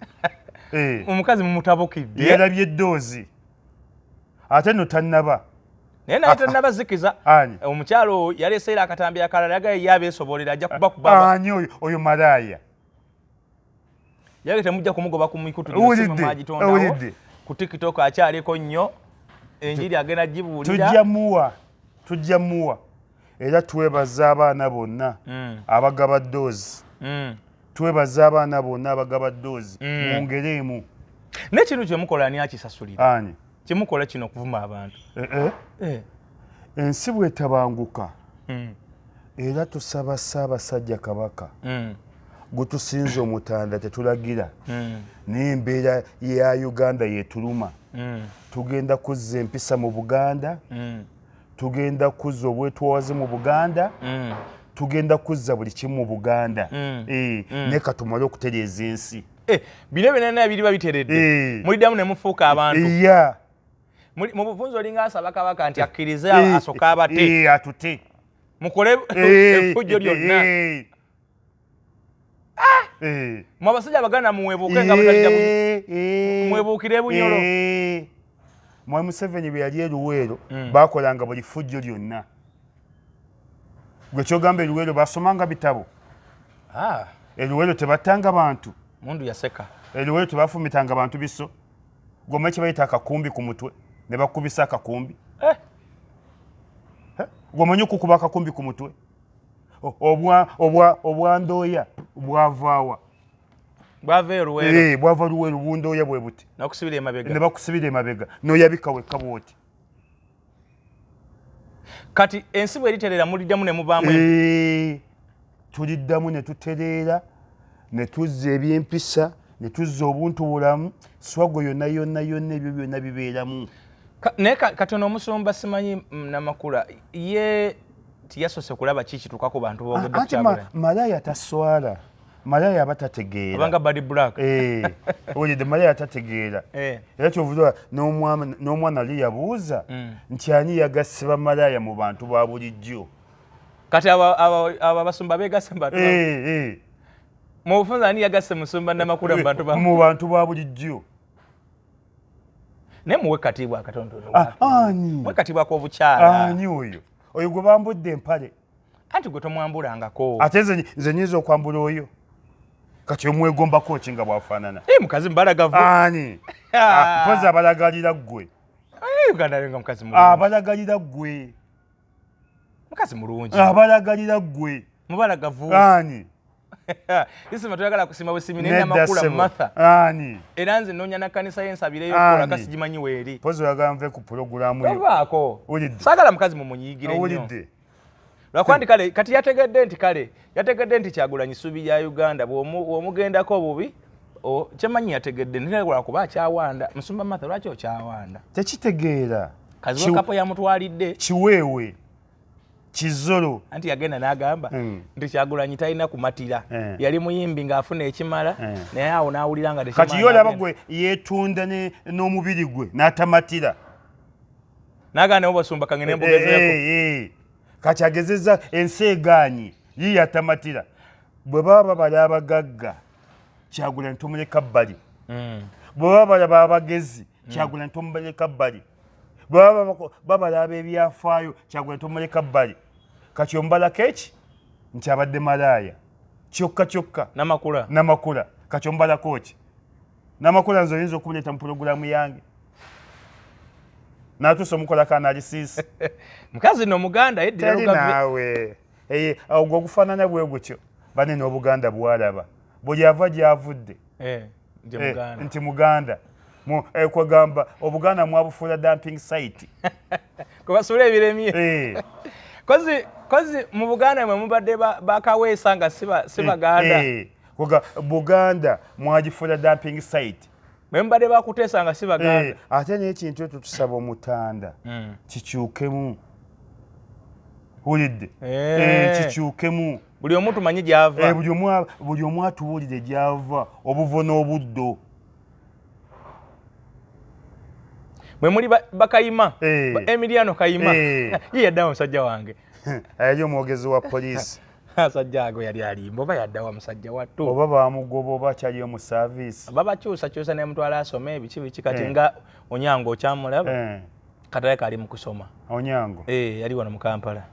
Speaker 1: Omukazi mumutabukidde.
Speaker 2: Yalabye eddoozi, ate nno tannaba.
Speaker 1: Naye tannabazikiza.
Speaker 2: Ani?
Speaker 1: Omukyalo oyo yaleseera akatambi akalala, yagaye ye abeesobolera, ajja kubakuba.
Speaker 2: Ani oyo? Oyo malaaya.
Speaker 1: Yage temujja kumugoba ku mikutu gino.
Speaker 2: Owulidde?
Speaker 1: Simu mwagitondawo.
Speaker 2: Owulidde?
Speaker 1: Ku TikTok akyaliko nnyo, enjiri agenda gibuulira.
Speaker 2: Tujja muwa, tujja muwa. Era twebaza abaana bonna abagaba ddoozi. Twebaza abaana bonna abagaba ddoozi. Mwongere emu.
Speaker 1: Naye kino kyemukola ani akisasulira?
Speaker 2: Ani?
Speaker 1: Kyemukola kino okuvuma abantu.
Speaker 2: Eh, eh. Ensi bwetabanguka, era tusaba Ssaabasajja Kabaka gutusinza omutanda tetulagira, naye embeera ya Uganda yetuluma. Tugenda kuzza empisa mu Buganda. Tugenda kuzza obwetwawaze mu Buganda. Tugenda kuzza buli kimu mu Buganda. Naye katumale okutereeza ensi.
Speaker 1: Bino byonna biriba biteredde, muliddamu ne mufuuka abantu.
Speaker 2: Ya.
Speaker 1: Mu bufunze olinga asaba Kabaka nti akkirize asooke abate.
Speaker 2: Atute.
Speaker 1: Mukole effujjo lyonna.
Speaker 2: Eh.
Speaker 1: Mwe abasajja Abaganda muweebuuke nga butalidda mwebuukire Bunyoro.
Speaker 2: Mwe Museveni bwe yali e Luweero bakolanga buli ffujjo lyonna. Gwe kyogamba e Luweero basomanga bitabo?
Speaker 1: Ah.
Speaker 2: E Luweero tebattanga bantu?
Speaker 1: Mundu yaseka.
Speaker 2: E Luweero tebafumitanga bantu biso? Gwe kye bayita akakumbi ku mutwe ne bakubisa akakumbi?
Speaker 1: Eh.
Speaker 2: Gwe omanyi okukuba akakumbi ku mutwe? Obwandooya bwavaawa?
Speaker 1: Bwava e Luweero.
Speaker 2: Eh, bwava Luweero, bundooya bwe buti.
Speaker 1: Nakusibira emabega.
Speaker 2: Ne bakusibira emabega n'oyabika wekka bwoti.
Speaker 1: Kati ensi bweriterera muliddamu ne mubaamu?
Speaker 2: Eh, tuliddamu ne tutereera, ne tuzza ebyempisa, ne tuzza obuntu bulamu, swago yonna yonna yonna, ebyo byonna bibeeramu.
Speaker 1: Naye katono omusumba simanyi Namakula ye tiyasoose kulaba ki kituuka ku bantu boogedde.
Speaker 2: Anti malaya taswala, malaya aba tategeera.
Speaker 1: Abanga Bad Black.
Speaker 2: Eh, owulidde, malaya tategeera. Era kyovula n'omwana ali yabuuza nti ani yagasse bamalaya mu bantu ba bulijjo?
Speaker 1: Kati abo abasumba begasse mu bantu
Speaker 2: Eh.
Speaker 1: mu bufunze, ani yagasse musumba Namakula mu bantu ba
Speaker 2: Mu bantu ba bulijjo.
Speaker 1: Naye muwe katiibwa akatonotono.
Speaker 2: Ah, ani?
Speaker 1: Muwe katiibwa k'obukyala.
Speaker 2: Ani oyo? Oyo gwe bambudde empale.
Speaker 1: Anti gwe tomwambulangako.
Speaker 2: Ate nze nyinza okwambula oyo? Kati omwegombako ki nga bwafaanana?
Speaker 1: Eh, mukazi mbalagavu.
Speaker 2: Ani?
Speaker 1: Ah.
Speaker 2: Mpozi abalagalira ggwe.
Speaker 1: Eh, Uganda nga mukazi mulungi.
Speaker 2: Abalagalira ggwe.
Speaker 1: Mukazi mulungi.
Speaker 2: Abalagalira ggwe.
Speaker 1: Mubalagavu.
Speaker 2: Ani?
Speaker 1: Isima toyagala kusima busimi, naye
Speaker 2: Nedda,
Speaker 1: Namakula
Speaker 2: ssebo.
Speaker 1: Martha.
Speaker 2: Ani?
Speaker 1: Era nze noonya na kanisa y'ensabireyo
Speaker 2: Ani?
Speaker 1: kola kasi gimanyi weeri.
Speaker 2: Mpozi oyagala nve ku pulogulaamu yo.
Speaker 1: Tovaako.
Speaker 2: Owulidde?
Speaker 1: Saagala mukazi mumunyiigire nnyo.
Speaker 2: Owulidde?
Speaker 1: Lwakuba nti kale kati yategedde nti kale yategedde nti Kyagulanyi ssuubi lya Uganda, bw'omugendako obubi kyemanyi yategedde naye lwakuba akyawanda. Musumba Martha, lwaki okyawanda?
Speaker 2: Tekitegeera.
Speaker 1: Kaziwe Kapo yamutwalidde.
Speaker 2: Kiweewe kizolo.
Speaker 1: Anti yagenda n'agamba nti Kyagulanyi talina kumatira. Yali muyimbi ng'afuna ekimala, naye awo n'awulira nga
Speaker 2: Kati
Speaker 1: tekimala
Speaker 2: ye olaba
Speaker 1: n'agenda.
Speaker 2: gwe yeetunda n'omubiri gwe n'atamatira.
Speaker 1: N'agamba naye obasumba kange nembugezeeko.
Speaker 2: Eh. Kati agezezza, ensi egaanyi, ye yatamatira. Bwe baba babala abagagga, Kyagulanyi tomuleka bbali. Bwe baba balaba abagezi, Kyagulanyi tomuleka bbali. Bwe baba babala ab'ebyafaayo, Kyagulanyi tomuleka bbali. Kati omubalako eki nti abadde malaaya kyokka kyokka?
Speaker 1: Namakula.
Speaker 2: Namakula kati omubalako ki? Namakula nze oyinza okumuleeta mu pulogulaamu yange natuusa omukolako analysis?
Speaker 1: Mukazi nno Muganda, yeddira
Speaker 2: Teri
Speaker 1: Lugave.
Speaker 2: naawe. Ogwo ogufaanana bwe gutyo, banene Obuganda bwalaba buli ava gyavudde.
Speaker 1: Eh, nti Muganda.
Speaker 2: Nti Muganda. Kwegamba Obuganda mwabufuula dumping site.
Speaker 1: Kwe basuula ebiremye.
Speaker 2: Eh.
Speaker 1: Kozi mu Buganda mwe mubadde bakaweesa nga si Baganda.
Speaker 2: Kwega Buganda mwagifuula dumping site.
Speaker 1: Mwe mubadde bakuteesa nga si Baganda.
Speaker 2: Ate n'ekintu ekyo tusaba Omutanda kikyukemu, wulidde? Kikyukemu.
Speaker 1: Buli omu tumanyi gy'ava.
Speaker 2: Buli omu atuwulire gyava, obuvo n'obuddo.
Speaker 1: Mwe muli bakayima. Emiliano Kayima. Ye yaddawo musajja wange.
Speaker 2: Yali omwogezi wa poliisi.
Speaker 1: Asajja ago yali alimba oba yaddawa musajja wattu?
Speaker 2: Oba bamugoba oba akyaliyo mu service.
Speaker 1: Babakyusakyusa nemutwala asome ebiki biki kati nga Onyango okyamulaba? Katale kali mu kusoma.
Speaker 2: Onyango?
Speaker 1: Eh, yali wano mu Kampala.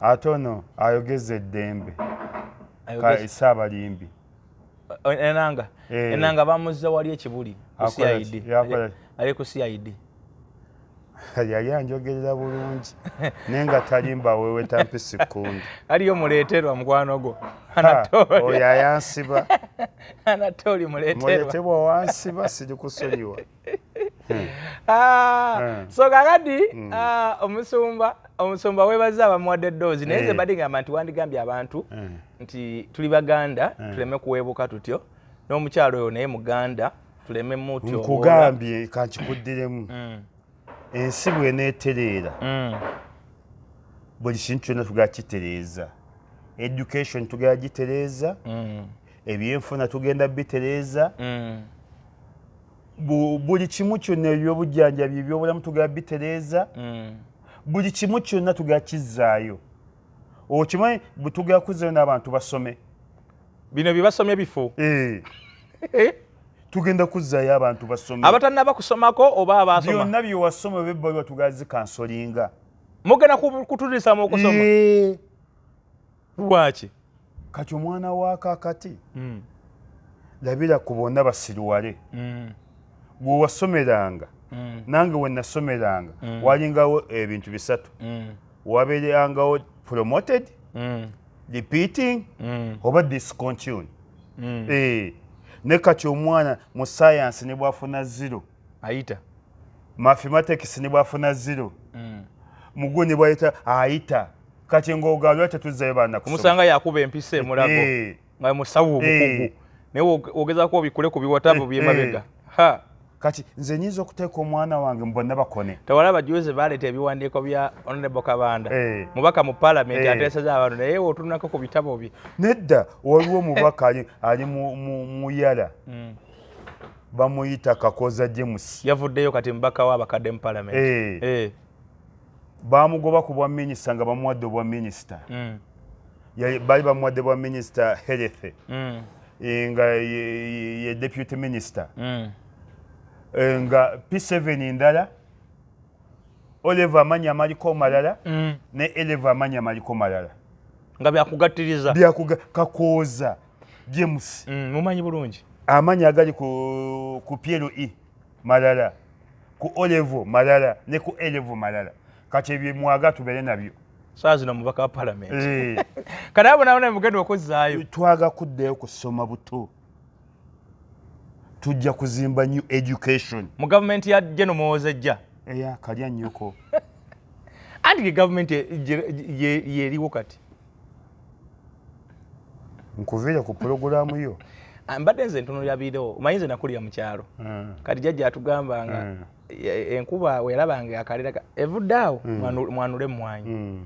Speaker 2: Ate ono ayogeza eddembe? Saabalimbi.
Speaker 1: Enanga. Enanga bamuzza wali ekibuli ku
Speaker 2: Akola ki?
Speaker 1: CID.
Speaker 2: Yakola ki?
Speaker 1: Ali ku CID.
Speaker 2: Yali anjogerera bulungi naye nga talimba, weeweta mpisi kkundi.
Speaker 1: Aliyo muleeterwa mukwano gwo.
Speaker 2: Oyo ayansiba.
Speaker 1: Anatoli muleeterwa.
Speaker 2: Muleetebwa wansiba, siri kusonyiwa.
Speaker 1: Ah, so kakati omusumba webaza abamuwadde eddoozi, naye nze badde ngamba nti wandigambye abantu nti tuli Baganda, tuleme kuweebuka tutyo, n'omukyalo oyo naye Muganda, tuleme mutyo.
Speaker 2: Nkugambye, kankikuddiremu, ensi bw'eneetereera, buli kintu kyonna tugala kitereeza. Education tugala gitereeza, ebyenfuna tugenda bitereeza, buli kimu kyonna, ebyobujjanjabi, ebyobulamu tugala bitereeza, buli kimu kyonna tugala kizzaayo. Okimanyi bwe tugala kuzzaayo n'abantu basome.
Speaker 1: Bino bye basomye bifo.
Speaker 2: Tugenda kuzzaayo abantu basome.
Speaker 1: Abatannaba kusomako oba abaasoma?
Speaker 2: Byonna bye wasoma oba ebbaluwa tugazikansolinga.
Speaker 1: Mugenda kutulisa mu okusoma? Lwaki?
Speaker 2: Kati omwana wa kaakati labira ku bonna basiruwale. Gwe wasomeranga, nange we nasomeranga, walingawo ebintu bisatu. Wabeerangawo promoted, repeating, oba discontinue. Ne kati omwana mu science ne bwafuna 0
Speaker 1: ayita,
Speaker 2: mathematics ne bwafuna 0, mugu ne bwayita ayita. Kati ng'ogalwa tetuzzayo baana kusoma.
Speaker 1: Omusanga yakuba empisa emulago nga musawo omukugu, naye ogezaako obikule ku biwatabo by'emabega.
Speaker 2: Kati nze nyinza okuteeka omwana wange mu bonna bakone.
Speaker 1: Tewalaba juzi baleeta ebiwandiiko bya Honorable Kabanda, mubaka mu Parliament, ateeseza abantu, naye otunako ku bitabo bye.
Speaker 2: Nedda, waliwo omubaka ali mu yala, bamuyita Kakoza James.
Speaker 1: Yavuddeyo kati mubaka w'abakadde mu Parliament.
Speaker 2: Bamugoba ku bwa minisita nga bamuwadde obwa minisita. Bali bamuwadde bwa minisita health, nga ye deputy minister, nga P7 ndala, O level amanya amaliko malala, ne A level amanya amaliko malala.
Speaker 1: Nga byakugattiriza.
Speaker 2: Kakooza James.
Speaker 1: Mumanyi bulungi.
Speaker 2: Amanya agali ku PLE malala, ku O level malala, ne ku A level malala. Kati ebyo mwaga tubeere nabyo.
Speaker 1: Saa zino mubaka wa Parliament. Kati abo nabo mugenda okuzzaayo.
Speaker 2: Twaga kuddayo kusoma buto. Tujja kuzimba new education.
Speaker 1: Mu gavumenti ya General Muhoozi ejja.
Speaker 2: Eya kalya nnyoko.
Speaker 1: Anti gavumenti yeriwo kati.
Speaker 2: Nkuviire ku pulogulaamu yo.
Speaker 1: Mbadde nze ntunulira biro, omanyi nze nakulira mu kyalo. Kati jjajja atugamba nga enkuba werabanga akalera evudde awo, mwanule emmwanyi.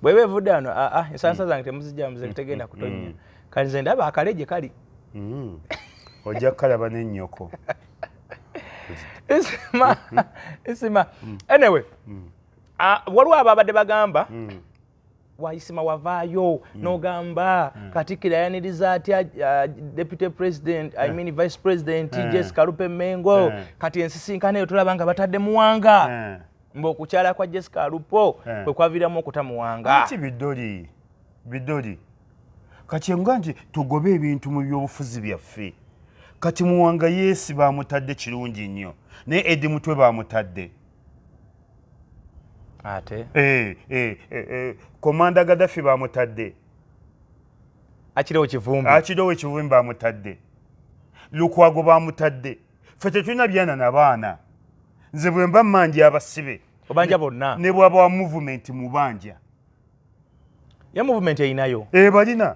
Speaker 1: Bw'eba evudde wano, aa ensansa zange temuzijja muze tegenda kutonnya. Kati nze ndaba akale gye kali.
Speaker 2: Ojja kukalaba n'ennyoko.
Speaker 1: Isima, Isima. Anyway, waliwo ababadde bagamba Waisima wavaayo n'ogamba Katikkiro ayaniriza atya deputy president, I mean vice president Jessica Alupo Mengo. Kati ensisinkano eyo tulaba nga batadde Muwanga, mbu okukyala kwa Jessica Alupo kwe kwaviiramu okuta Muwanga.
Speaker 2: Anti bidoli bidoli. Kati nga nti tugobe ebintu mu byobufuzi byaffe. Kati Muwanga yeesi bamutadde kirungi nnyo, naye Eddie Mutwe bamutadde.
Speaker 1: Ate
Speaker 2: Komanda Gaddafi bamutadde.
Speaker 1: Akiriwo Kivumbi.
Speaker 2: Akiriwo Kivumbi bamutadde. Lukwago bamutadde. Ffe tetulina byana na baana. Nze bwe mba mmanja abasibe.
Speaker 1: Obanja bonna.
Speaker 2: Ne bw'aba wa movement mubanja.
Speaker 1: Ya movement erinayo.
Speaker 2: Balina.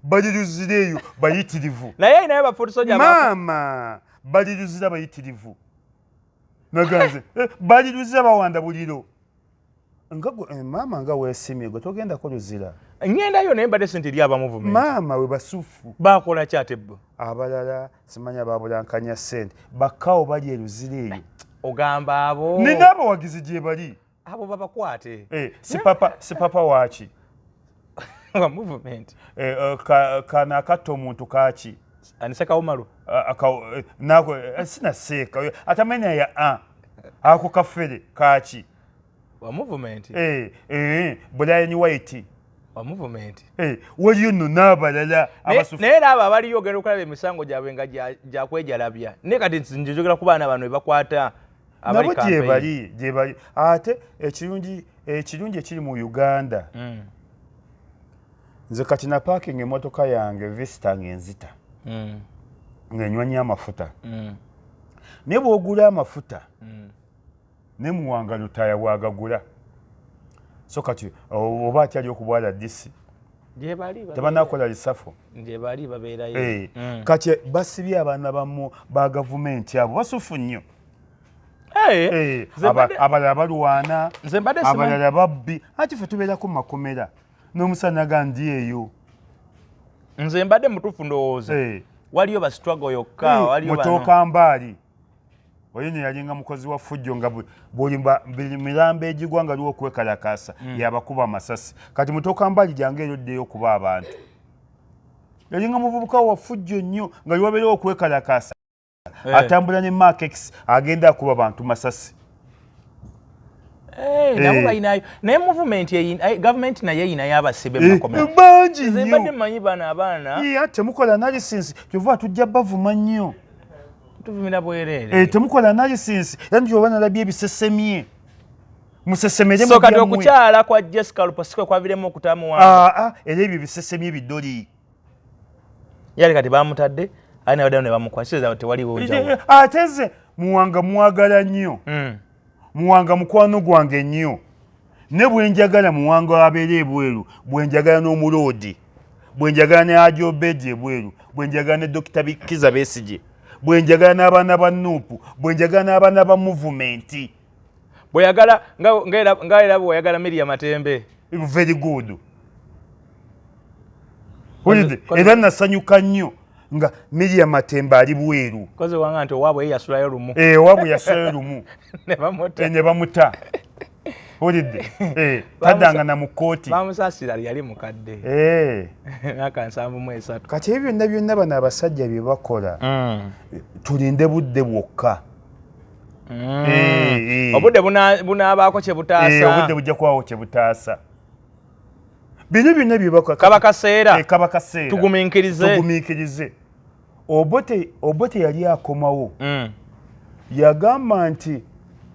Speaker 2: Bali Luzira eyo bayitirivu.
Speaker 1: Naye erinayo ba foot soldier.
Speaker 2: Maama bali Luzira bayitirivu. Naganze bali Luzira bawanda buliro. Nga maama nga weesimye gwe togendako Luzira.
Speaker 1: Ŋŋendayo naye mbadde sente eri aba movement.
Speaker 2: Maama we basufu.
Speaker 1: Bakola ki ate bo?
Speaker 2: Abalala simanya babulankanya ssente. Bakkawo bali e Luzira eyo.
Speaker 1: Ogamba abo.
Speaker 2: Nina abawagizi gye bali.
Speaker 1: Abo babakwate.
Speaker 2: Si papa waaki?
Speaker 1: Wa movement.
Speaker 2: Kano akatta omuntu kaaki?
Speaker 1: Aniseka Umaru.
Speaker 2: Nako sina seeka. Atamanya ya a. Ako kafere kaaki?
Speaker 1: Wa movement.
Speaker 2: Brian White.
Speaker 1: Wa movement.
Speaker 2: Waliyo nno n'abalala abasufu.
Speaker 1: Naye era abo abaliyo ogenda okulaba emisango gyabwe nga gya kwejalabya. Naye kati nze njogera ku baana bano be bakwata abali
Speaker 2: nabo gye
Speaker 1: campaign.
Speaker 2: Bali, gye bali. Ate ekirungi ekiri mu Uganda. Nze kati na parking emmotoka yange Vista ng'enzita. Ng'enywa nnyo amafuta. Naye bw'ogula amafuta, ne Muwanga Lutaaya bw'agagula. So kati oba akyali okubwala DC.
Speaker 1: Gye bali babeera.
Speaker 2: Tebanakola lisafo.
Speaker 1: Gye bali babeerayo.
Speaker 2: Kati basibye abaana bamu ba gavumenti abo basufu nnyo. Abalala balwana,
Speaker 1: Nze mbadde simanyi.
Speaker 2: Abalala babbi. Anti ffe tubeerako mu makomera n'omusana ga ndi eyo.
Speaker 1: Nze mbadde mutuufu ndowooza. Waliyo ba struggle yokka, waliyo bano.
Speaker 2: Mutooka Mbaali. Oyo nno yalinga mukozi wa fujjo nga buli mirambo egigwa nga liwo okwekalakaasa, yabakuba amasasi. Kati Mutooka Mbaali jangu eri oddeyo okuba abantu. Yalinga muvubuka wa fujjo nnyo, nga liwabeerewo okwekalakaasa, atambula ne Mark X, agenda akuba bantu masasi.
Speaker 1: Nabo balinayo, naye movement, gavumenti naye eyinayo abasibe mu makomera.
Speaker 2: Bangi.
Speaker 1: Nze mbadde
Speaker 2: nnyo.
Speaker 1: mmanyi bano abaana.
Speaker 2: Iya, temukola analysis, kyova tujja bavuma nnyo.
Speaker 1: Tuvumira bwereere.
Speaker 2: Temukola analysis, era nti oba nalabye ebisesemye, musesemere
Speaker 1: So
Speaker 2: mu
Speaker 1: kati
Speaker 2: byammwe.
Speaker 1: okukyala kwa Jessica Luposiko kwaviremu okutamuwanga?
Speaker 2: Ah, ah, era ebyo bisesemye bidoli.
Speaker 1: Yali kati bamutadde ali nabaddeyo ne bamukwasiriza, tewaliwo njawulo.
Speaker 2: Ate nze Muwanga mwagala nnyo. Muwanga mukwano gwange nnyo, ne bwe njagala Muwanga abeera ebweru, bwe njagala n'omuloodi, bwe njagala ne Ajobedi ebweru, bwe njagala ne Dokita Kiza Besige, bwe njagala n'abaana ba NUP, bwe njagala n'abaana ba movement.
Speaker 1: Bweyagala nga era bweyagala Miria Matembe.
Speaker 2: Very good. Owulidde? Era nasanyuka nnyo nga Miria Matembe ali bweru.
Speaker 1: Koze wanga nti owaabwe ye yasulayo lumu.
Speaker 2: Owaabwe yasulayo lumu.
Speaker 1: Ne bamuta.
Speaker 2: Ne bamuta. Owulidde? Taddanga na mu kkooti.
Speaker 1: Bamusaasira, yali mukadde. Myaka 73.
Speaker 2: Kati ebyo byonna byonna bano abasajja bye bakola, tulinde budde bwokka.
Speaker 1: Obudde bunaabaako kye butaasa.
Speaker 2: Obudde bujja kubaawo kye butaasa. Bino byonna bye bakola
Speaker 1: Kaba kaseera.
Speaker 2: Kaba kaseera.
Speaker 1: Tugumiikirize.
Speaker 2: Tugumiikirize. Obote yali akomawo, yagamba nti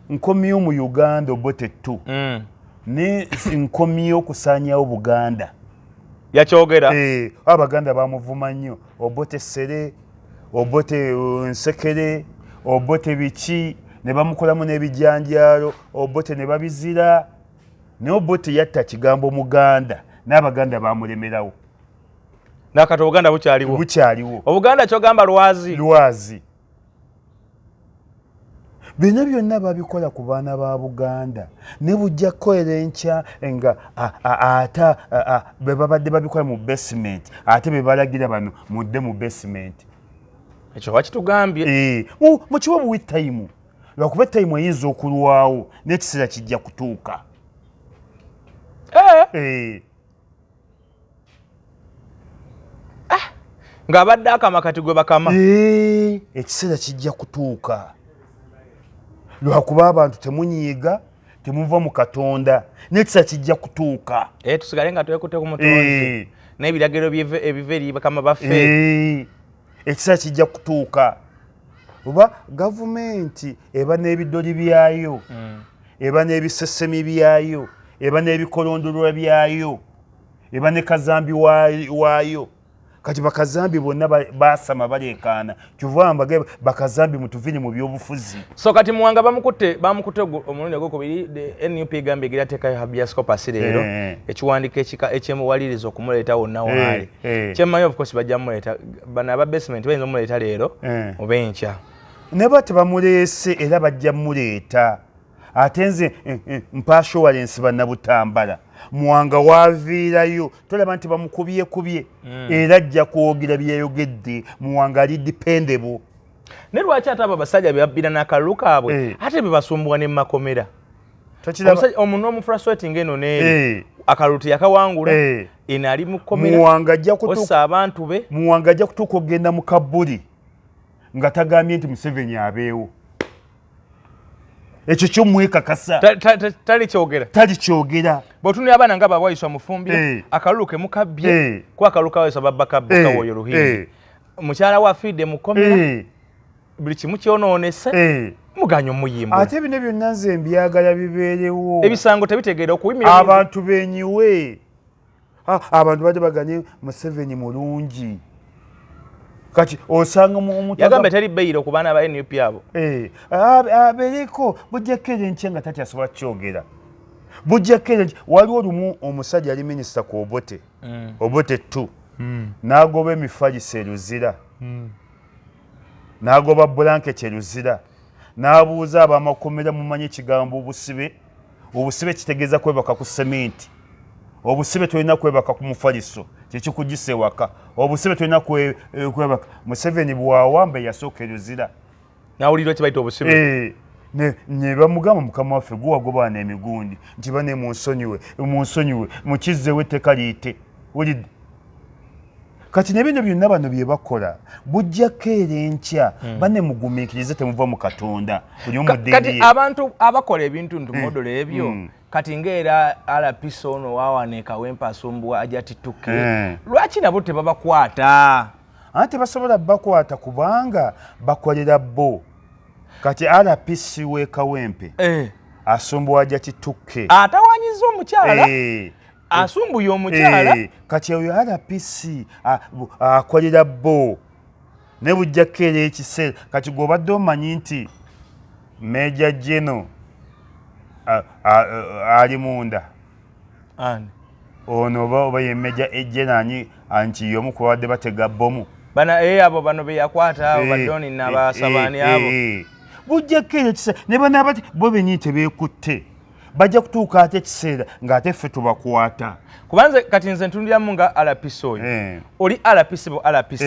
Speaker 2: nkomyewo mu Uganda, Obote 2, ne nkomyewo okusaanyawo Buganda.
Speaker 1: Yakyogera.
Speaker 2: Abaganda bamuvuma nnyo, Obote sere, Obote nsekere, Obote biki, ne bamukolamu n'ebijanjaalo, Obote ne babizira. Naye Obote yatta kigambo Muganda, n'Abaganda bamulemerawo.
Speaker 1: Nakati Obuganda bukyaliwo?
Speaker 2: Bukyaliwo.
Speaker 1: Obuganda kyogamba lwazi.
Speaker 2: Lwazi. Bino byonna babikola ku baana ba Buganda, ne bujja kukolera enkya nga ate be babadde babikola mu basement, ate be balagira bano mudde mu basement.
Speaker 1: Ekyo wakitugambye.
Speaker 2: Mukiwa buwi time, lwakuba time eyinza okulwawo, n'ekiseera kijja kutuuka.
Speaker 1: Ng'abadde akama, kati gwe bakama.
Speaker 2: Ekiseera kijja kutuuka, lwakuba abantu temunyiiga, temuva mu Katonda, n'ekiseera kijja kutuuka.
Speaker 1: Tusigale nga twekutte ku Mutonzi n'ebiragiro ebiva eri bakama baffe.
Speaker 2: Ekiseera kijja kutuuka, oba gavumenti eba n'ebidoli byayo, eba n'ebisesemi byayo, eba n'ebikolondolwa byayo, eba ne kazambi waayo. Kati bakazambi bonna basama baleekaana, kyova mbage bakazambi mutuvire mu byobufuzi.
Speaker 1: So kati Muwanga bamukutte omulundi ogwokubiri. The NUP egambye egira teekayo habeas corpus leero, ekiwandiiko ekyemuwaliriza okumuleeta wonna waali. Kyemmanyi, of course bajja mumuleeta. Bano aba basement bayinza omuleeta leero oba enkya.
Speaker 2: Ne ba tebamuleese, era bajja muleeta. Ate nze mpa assurance bannabutambala, Muwanga waaviirayo tolaba nti bamukubyekubye, era ajja kwogera byeyayogedde. Muwanga ali dependable.
Speaker 1: Naye lwaki ate abo abasajja be babbira n'akalulu kaabwe, ate be basumbuwa ne mumakomera?
Speaker 2: Tokiraba?
Speaker 1: Omusajja omuntu omufrustrating eno n'eri, akalulu teyakawangula, eno ali mu kkomera.
Speaker 2: Muwanga ajja kutuuka
Speaker 1: Ossa abantu be.
Speaker 2: Muwanga ajja kutuuka okugenda mu kabuli nga tagambye nti Museveni abeewo. Ekyo kyo mwekakasa.
Speaker 1: Tali kyogera.
Speaker 2: Talikyogera.
Speaker 1: Bw'otunulira abaana nga babwayiswa Mufumbiro, akalulu ke mukabbye, kuba akalulu kawayiswa babba kabba, kawoyo Luhindi, mukyala we afiidde mu kkomera, buli kimu kyonoonese, muganya omuyimbula.
Speaker 2: Ate bino byonna nze mbyagala bibeerewo.
Speaker 1: Ebisango tebitegeera okuyimirira.
Speaker 2: Abantu benyiwe. Abantu badde baganye Museveni mulungi, kati osanga omuntu
Speaker 1: Yagambye teri beyiro ku baana ba NUP abo.
Speaker 2: Abeereko, bujja kkeera enkya nga takyasobola kukyogera. Bujja kkeera enkya. Waliwo lumu omusajja ali minisita ku Obote, Obote 2, n'agoba emifaliso e Luzira, n'agoba bulanketi e Luzira, n'abuuza abamakomera, "Mumanyi ekigambo obusibe? Obusibe kitegeeza kwebaka ku sementi. Obusibe tolina kwebaka ku mufaliso, kyekikugisa ewaka. Obusibe tolina kwebaka." Museveni bwawamba yasooka e Luzira.
Speaker 1: Nawulira kibayita obusibe.
Speaker 2: Ne bamugamba, "Mukama waffe, guwagobaana emigundi." Nti, "Bane, munsonyiwe, munsonyiwe, mukizzeewo, etteeka liyite." Wulidde? Kati ne bino byonna bano bye bakola bujjako era enkya. Banne mugumiikirize, temuva mu Katonda, buli omu mu
Speaker 1: Kati
Speaker 2: ddiini ye.
Speaker 1: Abantu abakola ebintu nti model ebyo, kati ngaera RPC ono wawane Kawempe asumbuwa Hajati Tuke, lwaki nabo tebabakwata?
Speaker 2: Anti tebasobola bakwata kubanga bakolera bo. Kati RPC w'e Kawempe asumbuwa Hajati Tuke.
Speaker 1: Atawanyiza omukyala, asumbuye omukyala.
Speaker 2: Kati oyo RPC akolera bo, naye bujjako era ekiseera. Kati gweobadde omanyi nti Major General ali munda?
Speaker 1: Ani?
Speaker 2: Ono oba ye Major General ani, nti y'omu ku babadde batega bomu.
Speaker 1: Bana abo bano beyakwata abo, badoni nabasabaani abo.
Speaker 2: Bujjako era ekiseera ne banaaba bo benyini tebeekutte, bajja kutuuka ate ekiseera ng'ate ffe tubakwata.
Speaker 1: Kubanze kati nze ntundiramu nga RPC oyo, oli RPC bo RPC,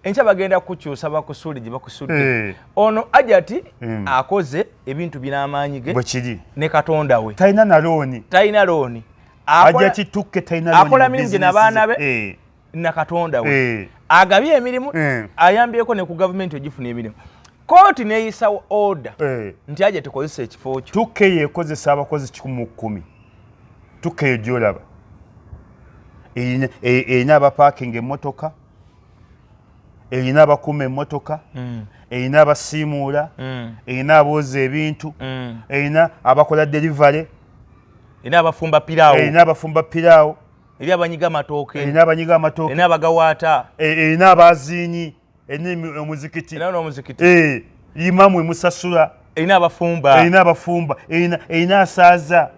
Speaker 1: enkya bagenda kukyusa bakusuule gye bakusudde. Ono Hajati akoze ebintu bin'amaanyi ge
Speaker 2: Bwe kiri.
Speaker 1: ne Katonda we.
Speaker 2: Talina na looni.
Speaker 1: Talina looni.
Speaker 2: Hajati Tuke talina looni.
Speaker 1: Akola
Speaker 2: mu
Speaker 1: mirimu gye
Speaker 2: business
Speaker 1: n'abaana
Speaker 2: ze.
Speaker 1: be na Katonda we. Agabye emirimu, ayambyeko ne ku gavumenti ogifuna emirimu. Kooti neeyisawo order nti aja tekozesa ekifo kyo.
Speaker 2: Tuke yeekozesa abakozi 110. Tuke eyo gyolaba erina abapaakinga emmotoka, erina abakuuma emmotoka, erina abasiimuula, erina abooza ebintu, erina abakola delivery.
Speaker 1: Erina abafumba piraawo.
Speaker 2: Erina abafumba piraawo.
Speaker 1: Eri abanyiga amatooke.
Speaker 2: Erina abanyiga amatooke.
Speaker 1: Erina abagawaata.
Speaker 2: Erina abaziinyi, erina omuzikiti.
Speaker 1: Erina n'omuzikiti.
Speaker 2: Imamu emusasula.
Speaker 1: Erina abafumba.
Speaker 2: Erina abafumba, erina asaaza.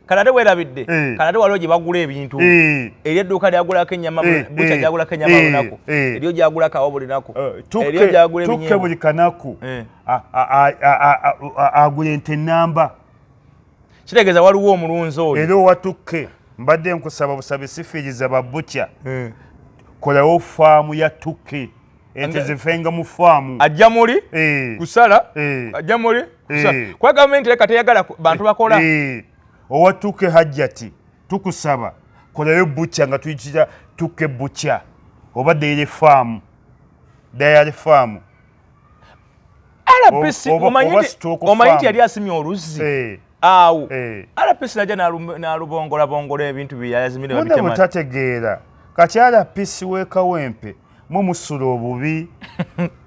Speaker 1: Kale ate weerabidde, kale ate waliwo gye bagula ebintu. Eri edduuka lyagulako ennyama, bukya gyagulako ennyama lunaku, eriyo gyagulako awo buli naku, eriyo gyagula
Speaker 2: Tuke
Speaker 1: ebinyeebwa.
Speaker 2: buli kanaku agula ente namba.
Speaker 1: Kitegeeza waliwo omulunzi oyo.
Speaker 2: Era owa Tuke mbadde nkusaba busabe, sifiiriza babukya, kolawo faamu ya Tuke, ente zifenga mu faamu.
Speaker 1: Ajja muli kusala, ajja muli kusala, kuba gavumenti leka teyagala bantu bakola.
Speaker 2: Owa Tuke Hajjati, tukusaba kolayo bukya nga tuyitira Tuke bukya oba dairy farm, dairy farm.
Speaker 1: RPC omanyi
Speaker 2: Oba
Speaker 1: nti
Speaker 2: stock
Speaker 1: omanyi nti
Speaker 2: farm.
Speaker 1: yali asimye oluzzi awo, RPC najja n'alubongolabongola ebintu bye yayazimire.
Speaker 2: Munne
Speaker 1: Babitema.
Speaker 2: Butategeera. Kati RPC w'e Kawempe, mwe musula obubi.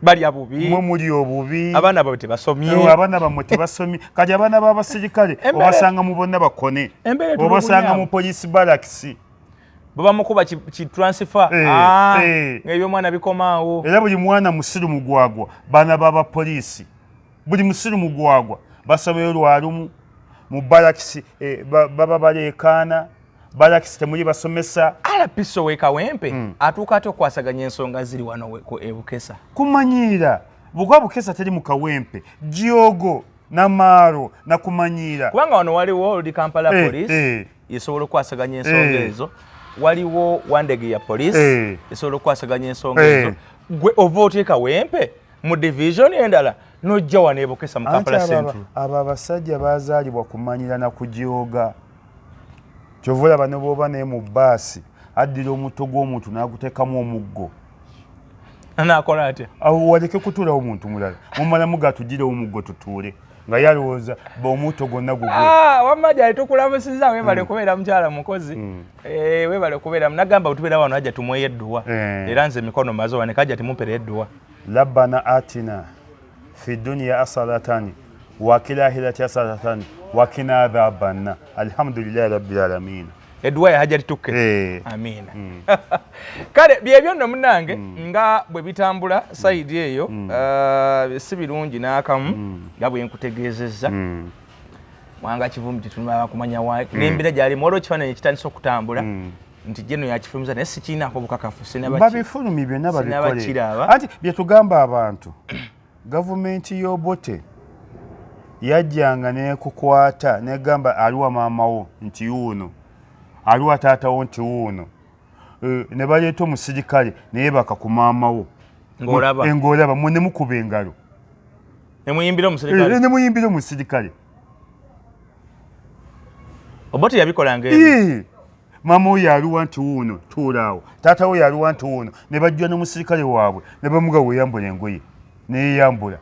Speaker 1: Balya bubi.
Speaker 2: Mwe muli obubi.
Speaker 1: Abaana baabwe tebasomye.
Speaker 2: Abaana bammwe tebasomye. Kati abaana b'abasirikale obasanga mu bonna bakone,
Speaker 1: Embeera
Speaker 2: obasanga mu
Speaker 1: etulugunya.
Speaker 2: police barracks.
Speaker 1: Babamukuba ki transfer, ng'ebyomwana bikomaawo.
Speaker 2: Era buli mwana musiru mugwagwa, baana b'abapoliisi buli musiru mugwagwa, basomeyo lwalumu mu barracks, baba baleekaana, barracks temuli basomesa.
Speaker 1: RPC ow'e Kawempe atuuka ate okwasaganya ensonga ziri wano e Bukesa?
Speaker 2: Kumanyiira bukuba Bukesa teri mu Kawempe, gyogo namaaro nakumanyiira.
Speaker 1: Kubanga wano waliwo oli Kampala Police esobola okukwasaganya ensonga ezo, waliwo Wandege ya police esobola okukwasaganya ensonga ezo. Gwe ova otya e Kawempe mu division endala nojja wano e Bukesa mu
Speaker 2: Anti
Speaker 1: Kampala Central?
Speaker 2: Abo abasajja bazaalibwa kumanyira na kujooga. Kyova olaba ne bw'oba naye mu baasi, addira omutto gw'omuntu n'aguteekamu omuggo.
Speaker 1: Nakola atya?
Speaker 2: Awo waleke kutuulawo omuntu mulala, mumalamu gatugirewo omuggo tutuule, nga yalowooza omutto gwonna gugwe.
Speaker 1: Ah, wamma gyali tukulamusiza, webale kubeera mukyala mukozi. Webale kubeera. Nagamba bwe tubeera wano ajja tumweyo edduwa. Era nze emikono maze wane kajja timumpera edduwa.
Speaker 2: Rabbana atina fi dunya hasanatani wa fil akhirati hasanatani wa qina adhabanna, alhamdulillahi rabbil alamin.
Speaker 1: Edduwa ya Hajati Tukke. Amiina. Kale byebyo nno munnange, nga bwe bitambula side eyo, si birungi n'akamu nga bwe nkutegeezezza. Mwanga Kivumbi tetunaba kumanya n'embeera gyalimu. Waliwo ekifaananyi ekitandise okutambula nti jeno yakifulumiza, naye sikiinaako bukakafu.
Speaker 2: Babifulumi byonna babikole.
Speaker 1: Sinabakiraba.
Speaker 2: Anti byetugamba abantu, gavumenti y'Obote yajjanga nekukwata negamba aliwa maamawo nti wuuno, aliwa taatawo nti wuuno. Ne baleeta omusirikale naye baka ku maamawo.
Speaker 1: Ng'olaba.
Speaker 2: Ng'olaba mwe ne mukuba engalo.
Speaker 1: Nemuyimbira omusirikale.
Speaker 2: Ne muyimbira omusirikale.
Speaker 1: Obote yabikolanga ebyo.
Speaker 2: Maama oyo aluwa nti wuuno, tuula awo. Taata we yaluwa nti wuuno. Ne bajja n'omusirikale waabwe ne bamuga weeyambula engoye, neyeyambula,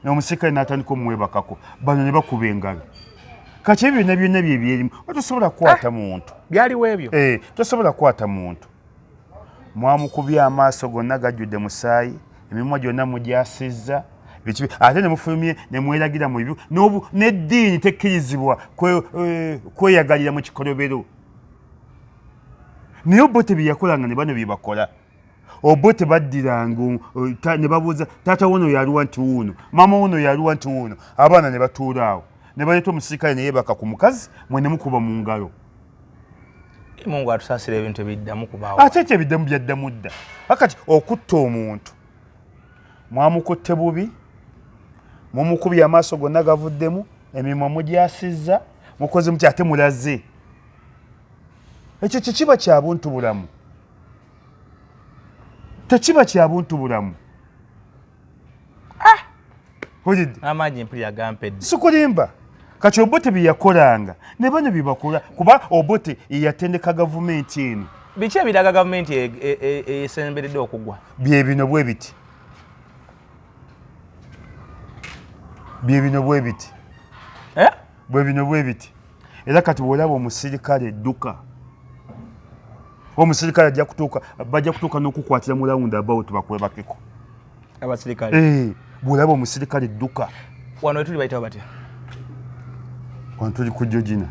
Speaker 2: n'omusirikale n'atandika omwebakako, bano ne bakuba engalo. Kati ebyo byonna byonna bye byerimu, tosobola kukwata muntu.
Speaker 1: Byaliwo ebyo.
Speaker 2: Tosobola kukwata muntu. Mwamukubye amaaso gonna gajjudde musaayi, emimwa gyonna mugyasizza, ate ne mufulumye ne mweragira mu bibi, n'eddiini tekkirizibwa kweyagalira mu kikolobero. Naye Obote bye yakolanga ne bano bye bakola. Obote baddiranga ne babuuza taata wono yaluwa nti wuuno, maama wono yaluwa nti wuuno, abaana ne batuula awo ne baleeta omusirikale ne yeebaka ku mukazi, mwe ne mukuba mu ngalo.
Speaker 1: Mungu atusaasira, ebintu ebiddamu kubaawo.
Speaker 2: Ate ekyo ebiddamu byaddamu dda. Akati okutta omuntu mwamukutte bubi, mumukubye amaaso gonna gavuddemu, emimwa mugyasizza, mukoze muti, ate mulaze. Ekyo tekiba kya buntu bulamu, tekiba kya buntu bulamu. Owulidde?
Speaker 1: Amaanyi mpulira gampedde.
Speaker 2: Sikulimba. Kati Obote bye yakolanga ne bano bye bakola, kuba Obote yeyatendeka gavumenti eno.
Speaker 1: Biki ebiraga gavumenti esemberedde okugwa?
Speaker 2: Bye bino bwe biti, bye bino bwe biti.
Speaker 1: Eh?
Speaker 2: Bwe bino bwe biti. Era kati bw'olaba omusirikale edduka, omusirikale ajja kutuuka, bajja kutuuka n'okukwatira mu round about bakwebakeko.
Speaker 1: Abasirikale?
Speaker 2: Eh, bw'olaba omusirikale edduka.
Speaker 1: Wano wetuli bayitawo batya?
Speaker 2: Wano tuli ku Georgina.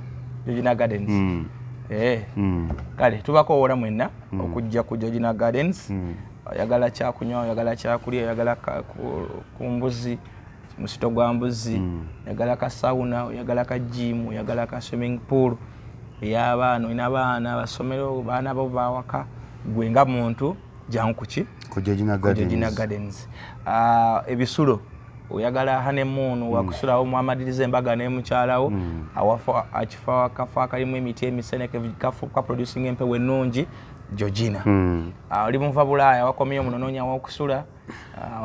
Speaker 1: Georgina Gardens. Eh. Kale tubakowoola mwenna okujja ku Georgina Gardens. Oyagala kyakunywa, oyagala kyakulya, oyagala ku mbuzi, musito gwa mbuzi, oyagala ka sauna, oyagala ka gym, oyagala ka swimming pool ey'abaana, olina abaana basomero, baana bo bawaka, gwe nga muntu jangu kuki?
Speaker 2: Ku Georgina
Speaker 1: Ku Georgina
Speaker 2: Gardens.
Speaker 1: Gardens. Ah, ebisulo, oyagala honeymoon, wakusulawo mwamaliriza embaga ne mukyalawo, awafa akifo akafo akalimu emiti emiseneke ka producing empewo ennungi, Georgina. Ah, oli muva Bulaaya, wakomyeyo muno, noonya wokusula,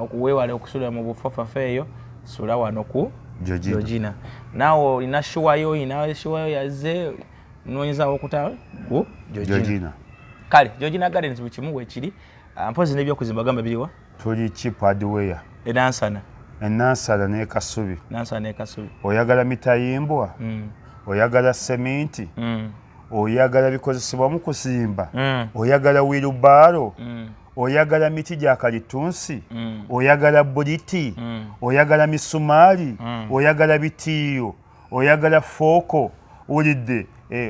Speaker 1: okuweewala okusula mu bufafafa eyo, sula wano ku
Speaker 2: Georgina.
Speaker 1: Georgina. Naawe olina shuwayo, olina shuwayo yazze noonyezawo okuta ku Georgina.
Speaker 2: Georgina.
Speaker 1: Kale Georgina Gardens buli kimu weekiri. Ah, mpozi n'ebyokuzimba gamba biriwa?
Speaker 2: Tuli Cheap Hardware.
Speaker 1: Enansana.
Speaker 2: Enansana ne Kasubi.
Speaker 1: Nansana ne Kasubi.
Speaker 2: Oyagala mitayimbwa, oyagala seminti, oyagala bikozesebwa mu kuzimba, oyagala wheelbarrow, oyagala miti gya kalitunsi, oyagala buliti, oyagala misumaali, oyagala bitiiyo, oyagala fooko, wulidde,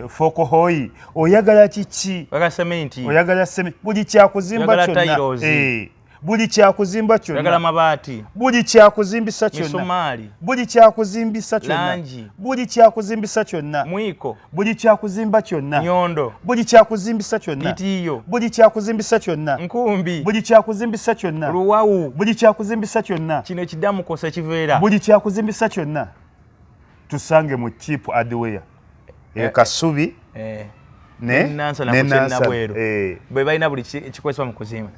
Speaker 2: fooko hoyi, oyagala kiki?
Speaker 1: Oyagala sementi.
Speaker 2: Oyagala semi, buli kyakuzimba
Speaker 1: Oyagala
Speaker 2: kyonna.
Speaker 1: tiles.
Speaker 2: Buli kyakuzimba
Speaker 1: Oyagala
Speaker 2: kyonna,
Speaker 1: mabaati.
Speaker 2: Buli kyakuzimbisa kyonna,
Speaker 1: misumaali.
Speaker 2: Buli kyakuzimbisa kyonna,
Speaker 1: Langi.
Speaker 2: Buli kyakuzimbisa kyonna,
Speaker 1: mwiko.
Speaker 2: Buli kyakuzimbisa kyonna,
Speaker 1: nyondo.
Speaker 2: Buli kyakuzimbisa kyonna,
Speaker 1: bitiiyo.
Speaker 2: Buli kyakuzimbisa kyonna,
Speaker 1: nkumbi.
Speaker 2: Buli kyakuzimbisa kyonna,
Speaker 1: luwawu.
Speaker 2: Buli kyakuzimbisa kyonna,
Speaker 1: kino ekiddamukosa ekiveera.
Speaker 2: Buli kyakuzimbisa kyonna, tusange mu Cheap Hardware e Kasubi.
Speaker 1: Ne Nansana
Speaker 2: ne
Speaker 1: ku
Speaker 2: Nansana.
Speaker 1: Kyenabweru. Bwe balina buli ekikozesebwa mu kuzimba.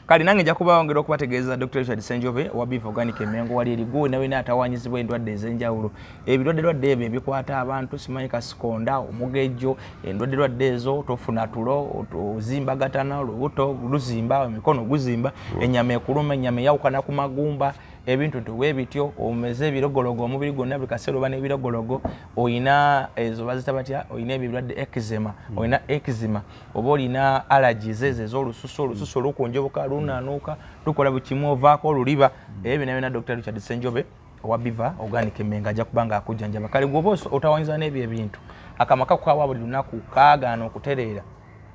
Speaker 1: Kale nange nja kubawongera okubategeeza Dr Richard Senjobe owa Beef Organic Emengo wali erigu nawena atawanyizibwa endwadde ez'enjawulo, ebirwadde lwadde ebyo ebikwata abantu, simanyi kasikonda, omugejjo, endwadde lwadde ezo, tofuna tulo, ozimbagatana, olubuto luzimba, emikono guzimba, ennyama ekuluma, ennyama eyawukana ku magumba, ebintu nti bwe bityo, omeze ebirogologo omubiri gwonna, buli kaseera oba n'ebirogologo, oyina ezo bazita batya, oyina ebyo ebirwadde eczema, oyina eczema oba olina allergies ezo ez'olususu, olususu olukunjoboka, lunanuuka, lukola buli kimu, ovaako oluliba, ebyo byonna byonna Dr Richard Senjobe owa Biva Organic Emengo ajja kuba nga akujjanjaba. Kale gwoba otawanyiza n'ebyo ebintu, akamaka kawa buli lunaku kaagaana okutereera,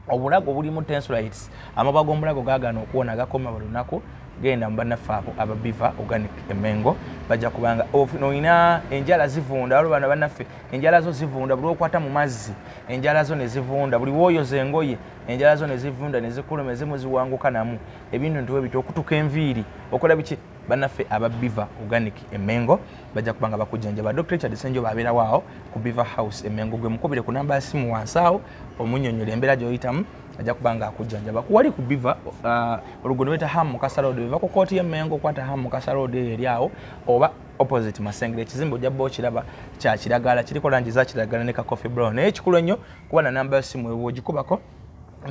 Speaker 1: obulago bulimu tonsilitis, amabwa g'omulago gaagaana okuwona, gakoma buli lunaku, genda mu bannaffe abo aba Biva Organic Emengo, bajja kubanga olina enjala zivunda. Waliwo bano bannaffe enjala zo zivunda, buli okwata mu mazzi enjala zo ne zivunda, buli wooyoza engoye enjala zo ne zivunda ne zikuluma, ezimu ziwanguka namu, ebintu ntiwe bityo, okutuka enviiri, okola biki, bannaffe aba Biva Organic Emengo bajja kuba nga bakujjanjaba. Dr Richard Senjoba abeerawo awo ku Biva House Emengo. Gwe mukubire ku namba ya simu wansi awo, omunyonyola embeera gy'oyitamu, ajja kuba nga akujjanjaba. Kuwali ku Biva, oluguudo lweta Ham Mukasa Road, eva ku kooti y'Emengo, okwata Ham Mukasa Road eyo eri awo oba Opposite Masengere. Ekizimbe ojja bba okiraba, kya kiragala, kiriko langi za kiragala ne ka coffee brown. Naye ekikulu ennyo kuba na namba yosimu ewe ogikubako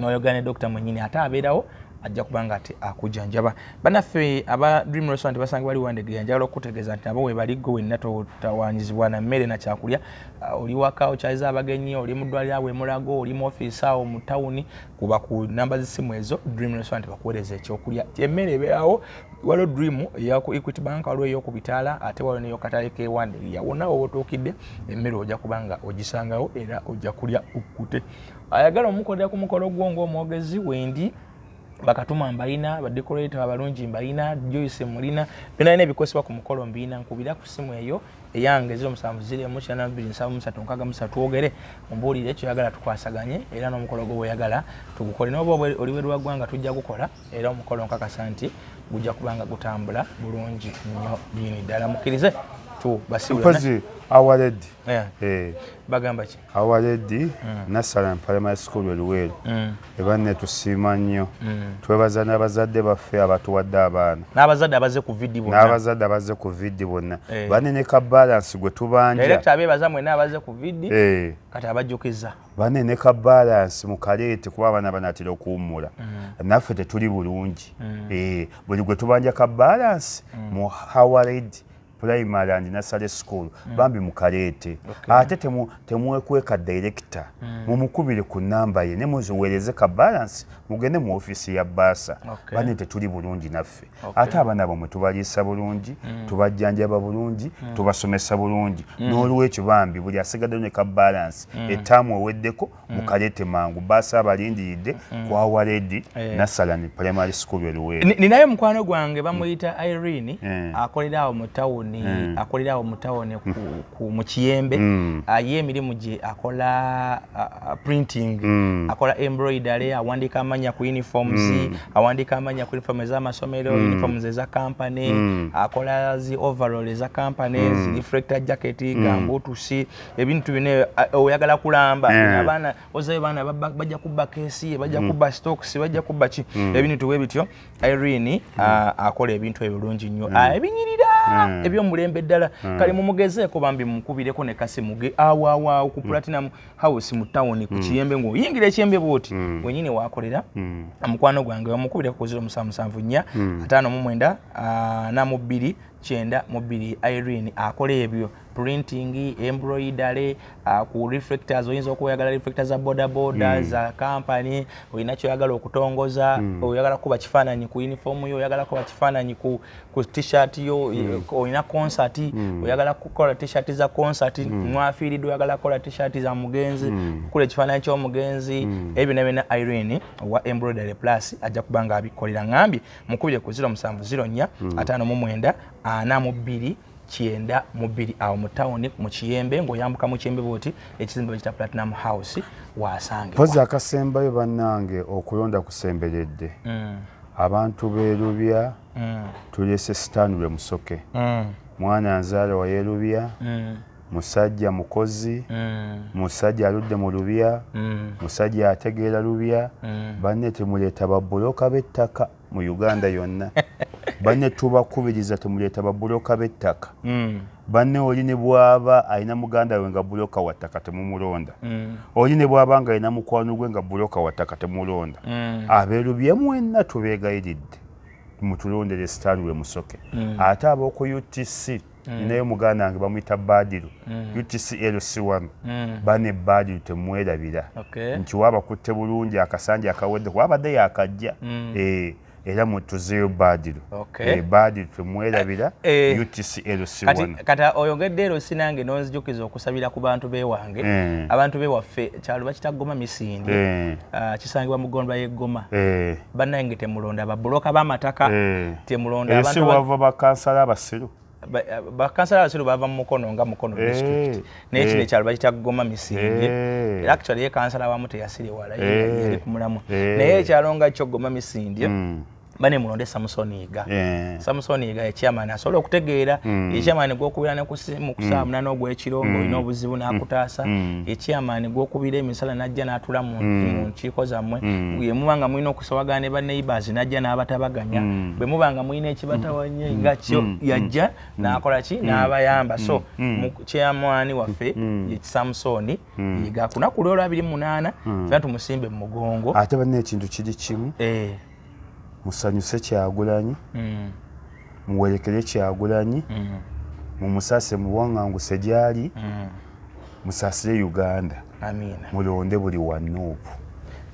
Speaker 1: n'oyogera ne dokita mwennyini, ate abeerawo, ajja kuba nga ate akujjanjaba. Bannaffe aba Dream Restaurant basanga bali Wandegeya. Njagala okukutegeeza nti nabo webali. Gwe wenna totawanyizibwa na mmere na kyakulya. Oli waka okyaliza abagenyi, oli mu ddwaliro awo emulago, oli mu ofiisi awo mu tawuni, kuba ku namba z'essimu ezo, Dream Restaurant bakuweereza ekyokulya. Emmere ebeerawo. Waliwo Dream eyaku Equity Bank, waliwo ey'oku bitaala, ate waliwo n'eyokatale k'ewandegeya. Wonna woba otuukidde, emmere ojja kuba nga ogisangawo era ojja kulya okkute. Ayagala omukolera ku mukolo gwo ng'omwogezi, wendi bakatuma mbalina, badecorator abalungi mbalina, Joyce mulina, byonna ebikozesebwa ku mukolo mbirina. Nkubira ku simu eyo eyange 0709827363, twogere, ombuulire ekyoyagala, tukwasaganye, era n'omukolo gwo bweyagala tugukole. Noba oli bweru wa ggwanga, tujja gukola, era omukolo nkakasa nti gujja kuba nga gutambula bulungi nnyo nyini ddala. Mukkirize tubasiibule.
Speaker 2: Mpozi Our Lady.
Speaker 1: Eh. Bagamba ki?
Speaker 2: Our Lady Nursery Primary School eluweero, ebanne tusiima nnyo. Twebaza n'abazadde baffe abatuwadde abaana.
Speaker 1: N'abazadde abazze ku VD bonna.
Speaker 2: N'abazadde abazze ku VD bonna. Banne ne ka balance gwe tubanja.
Speaker 1: Director abeebaza mwenna abazze ku VD. Kati abajjukiza.
Speaker 2: Banne ne ka balance mukaleete, kuba abaana banaatera okuwummula, naffe tetuli bulungi. Buli gwe tubanja ka balance mu Our Lady Primary and Nursery School, bambi mukaleete. Ate temwekweka director, mumukubire ku namba ye ne muziweereze ka balance, mugende mu ofiisi ya bursar. Banne tetuli bulungi naffe. Ate abaana bamwe tubaliisa bulungi, tubajjanjaba bulungi, tubasomesa bulungi. N'olwekyo bambi buli asigadde ne ka balance, ettaamu eweddeko, mukaleete mangu. Bursar abalindiridde ku Our Lady Nursery Primary School eruweero.
Speaker 1: Ninayo mukwano gwange bamuyita Irene. Akolera awo mu tawuni, akolera awo mu tawuni mu Kiyembe. Ye emirimu gye akola printing, akola embroidery, awandiika amanya ku uniforms, awandiika amanya ku uniform ez'amasomero, uniforms eza company, akola zi overall eza company, zi reflector jacket, gumboots, ebintu bino. Oyagala kulamba, abaana ozayo, baana bajja kubba keesi, bajja kubba stocks, bajja kubba ki, ebintu bwe bityo. Irene akola ebintu ebyo bulungi nnyo, ebinyirira, ebyomulembe ddala. Kale mumugezeeko bambi, mukubireko ne kasimu ge awo awo awo ku Platinum House mu tawuni ku Kiyembe, ng'oyingira Ekiyembe bwoti, wenyini wakolera. Mukwano gwange bamukubireko ku 0774 59 42 92. Irene akola ebyo, printing, embroidery, ku reflectors. Oyinza okuba oyagala reflectors za boda boda, za company, olina kyoyagala okutongoza, oyagala kuba kifaananyi ku uniform yo, oyagala kuba kifaananyi ku t-shirt yo, olina concert, oyagala kukola t-shirt za concert, mwafiiriddwa, oyagala kukola t-shirt za mugenzi, kukola ekifaananyi ky'omugenzi, ebyo byonna byonna Irene owa Embroidery Plus ajja kuba nga abikolera. Ngambye mukubire ku 0704 59 42 92, awo mu tawuni mu Kiyembe, ng'oyambuka mu Kiyembe bwoti, ekizimbe bakita Platinum House, wasangibwa.
Speaker 2: Mpozi akasembayo, bannange, okulonda kusemberedde. Abantu beerubya, tulese Stanley Musoke, mwana nzaala wa Yerubya, musajja mukozi, musajja aludde mu lubya, musajja ategeera lubya. Banne temuleeta babuloka b'ettaka mu Uganda yonna. Banne tubakubiriza, temuleeta babuloka b'ettaka. Banne oli ne bw'aba alina muganda we nga buloka wa ttaka, temumulonda. Oli ne bw'aba nga alina mukwano gwe nga buloka wa ttaka, temulonda. Abeerubye mwenna tubeegayiridde, mutulondere Stanley Musoke. Ate ab'oku UTC, ninayo muganda wange bamuyita Badiru, UTC LC1. Bane Badiru temwerabira nti wabakutte bulungi akasanja akawedde, kuba abadde yakajja. Era mutuzeeyo Badiru. Badiru temwerabira. UTC LC1.
Speaker 1: Kati oyogedde ero, sinange nonzijukiza okusabira ku bantu bewange. Abantu bewaffe, kyalo bakita Goma Misindi. Kisangibwa mu ggomba y'eggoma. Bannange temulonda babuloka b'amataka. Temulonda
Speaker 2: ensi
Speaker 1: abantu
Speaker 2: wava bakansala abasiru.
Speaker 1: Bakansala abasiru bava mu Mukono, nga Mukono district, naye kino ekyalo bakita Goma Misindi. Era actually ye kansala wamu teyasiriwala, yali ku mulamu. Naye ekyalo nga kyo Goma Misindi. Bane mulonde Samson Yiga. Samson Yiga ye chairman asobola okutegeera. Ye chairman gw'okubira ne ku simu ku ssaawa 8 ogw'ekiro ng'olina obuzibu n'akutaasa. Ye chairman gw'okubira emisala n'ajja n'atula mu nkiiko zammwe. Ye muba nga mulina okusawagana ne ba neighbors n'ajja n'abatabaganya. Bwe muba nga mulina ekibatawanya nga kyo yajja n'akola ki, n'abayamba. So mu chairman waffe ye Samson Yiga. Ku lunaku lw'olwa 28 ffenna tumusimbe mu mugongo.
Speaker 2: Ate banna, ekintu kiri kimu. Musanyuse Kyagulanyi, muwerekere Kyagulanyi, mumusaase, muwaŋŋanguse gyali, musaasire Uganda.
Speaker 1: Amiina.
Speaker 2: Mulonde buli wa NUP.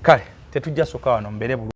Speaker 1: Kale tetujja soka wano, mbeere bulungi.